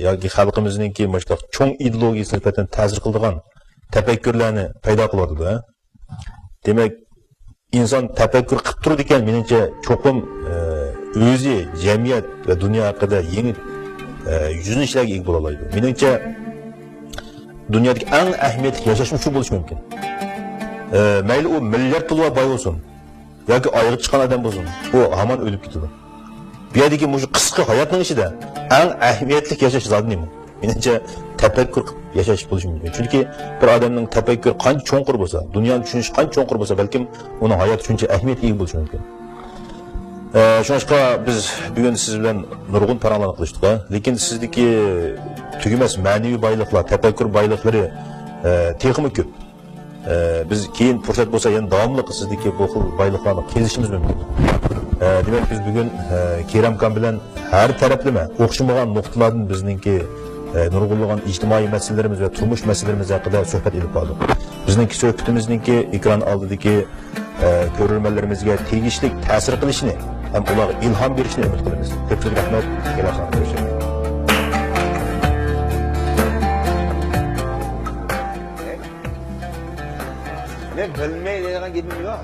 ياكى خەلقىمىزنىڭكى مۇشۇنداق چوڭ ئىدېئولوگىيە سىپەتىدىن تەسىر قىلىدىغان تەپەككۇرلارنى پەيدا قىلىۋاتىدۇ، ھە؟ دېمەك، ئىنسان تەپەككۇر قىلىپ تۇرىدىكەن، مېنىڭچە، چوقۇم، ئە، ئۆزى، جەمئىيەت ۋە دۇنيا ھەققىدە يېڭى، ئە، يۈزلىنىشلەرگە ئىگە بولالايدۇ. مېنىڭچە، دۇنيادىكى ئەڭ ئەھمىيەتلىك ياشاشمۇ شۇ بولۇشى مۇمكىن. ئە، مەيلى ئۇ مىليارد دوللار باي بولسۇن ياكى ئايغا چىققان ئادەم بولسۇن، ئۇ ھامان ئۆلۈپ كېتىدۇ. بۇ يەردىكى مۇشۇ قىسقا ھاياتنىڭ ئىچىدە ئەڭ ئەھمىيەتلىك ياشاش زادى نېمە؟ مېنىڭچە، تەپەككۇر قىلىپ ياشاش بولۇشى مۇمكىن. چۈنكى بىر ئادەمنىڭ تەپەككۇرى قانچە چوڭقۇر بولسا، دۇنيانى چۈشىنىشى قانچە چوڭقۇر بولسا، بەلكىم ئۇنىڭ ھاياتى شۇنچە ئەھمىيەتكە ئىگە بولۇشى مۇمكىن. ئە، شۇڭلاشقا بىز بۈگۈن سىز بىلەن نۇرغۇن پاراڭلارنى قىلىشتۇق، ھە؟ لېكىن سىزدىكى تۈگىمەس مەنىۋى بايلىقلار، تەپەككۇر بايلىقلىرى، ئە، تېخىمۇ كۆپ. ئە، بىز كېيىن پۇرسەت بولسا يەنە داۋاملىق سىزدىكى بۇ خىل بايلىقلارنى قېزىشىمىز مۇمكىن. ئە، دېمەك، بىز بۈگۈن، ئە، كېرەم خان بىلەن ھەر تەرەپلىمە ئوخشىمىغان نۇقتىلاردىن بىزنىڭكى، ئە، نۇرغۇنلىغان ئىجتىمائىي مەسىلىلىرىمىز ۋە تۇرمۇش مەسىلىلىرىمىز ھەققىدە سۆھبەت ئېلىپ باردۇق. بىزنىڭكى سۆھبىتىمىزنىڭكى ئېكران ئالدىدىكى، ئە، كۆرۈرمەنلىرىمىزگە تېگىشلىك تەسىر قىلىشىنى ھەم ئۇلارغا ئىلھام بېرىشىنى ئۈمىد قىلىمىز. كۆپچىلىك رەھمەت. كېلەر سانغا كۆرۈشەيلى. مەن بىلمەي دەيدىغان گېپىم يوق.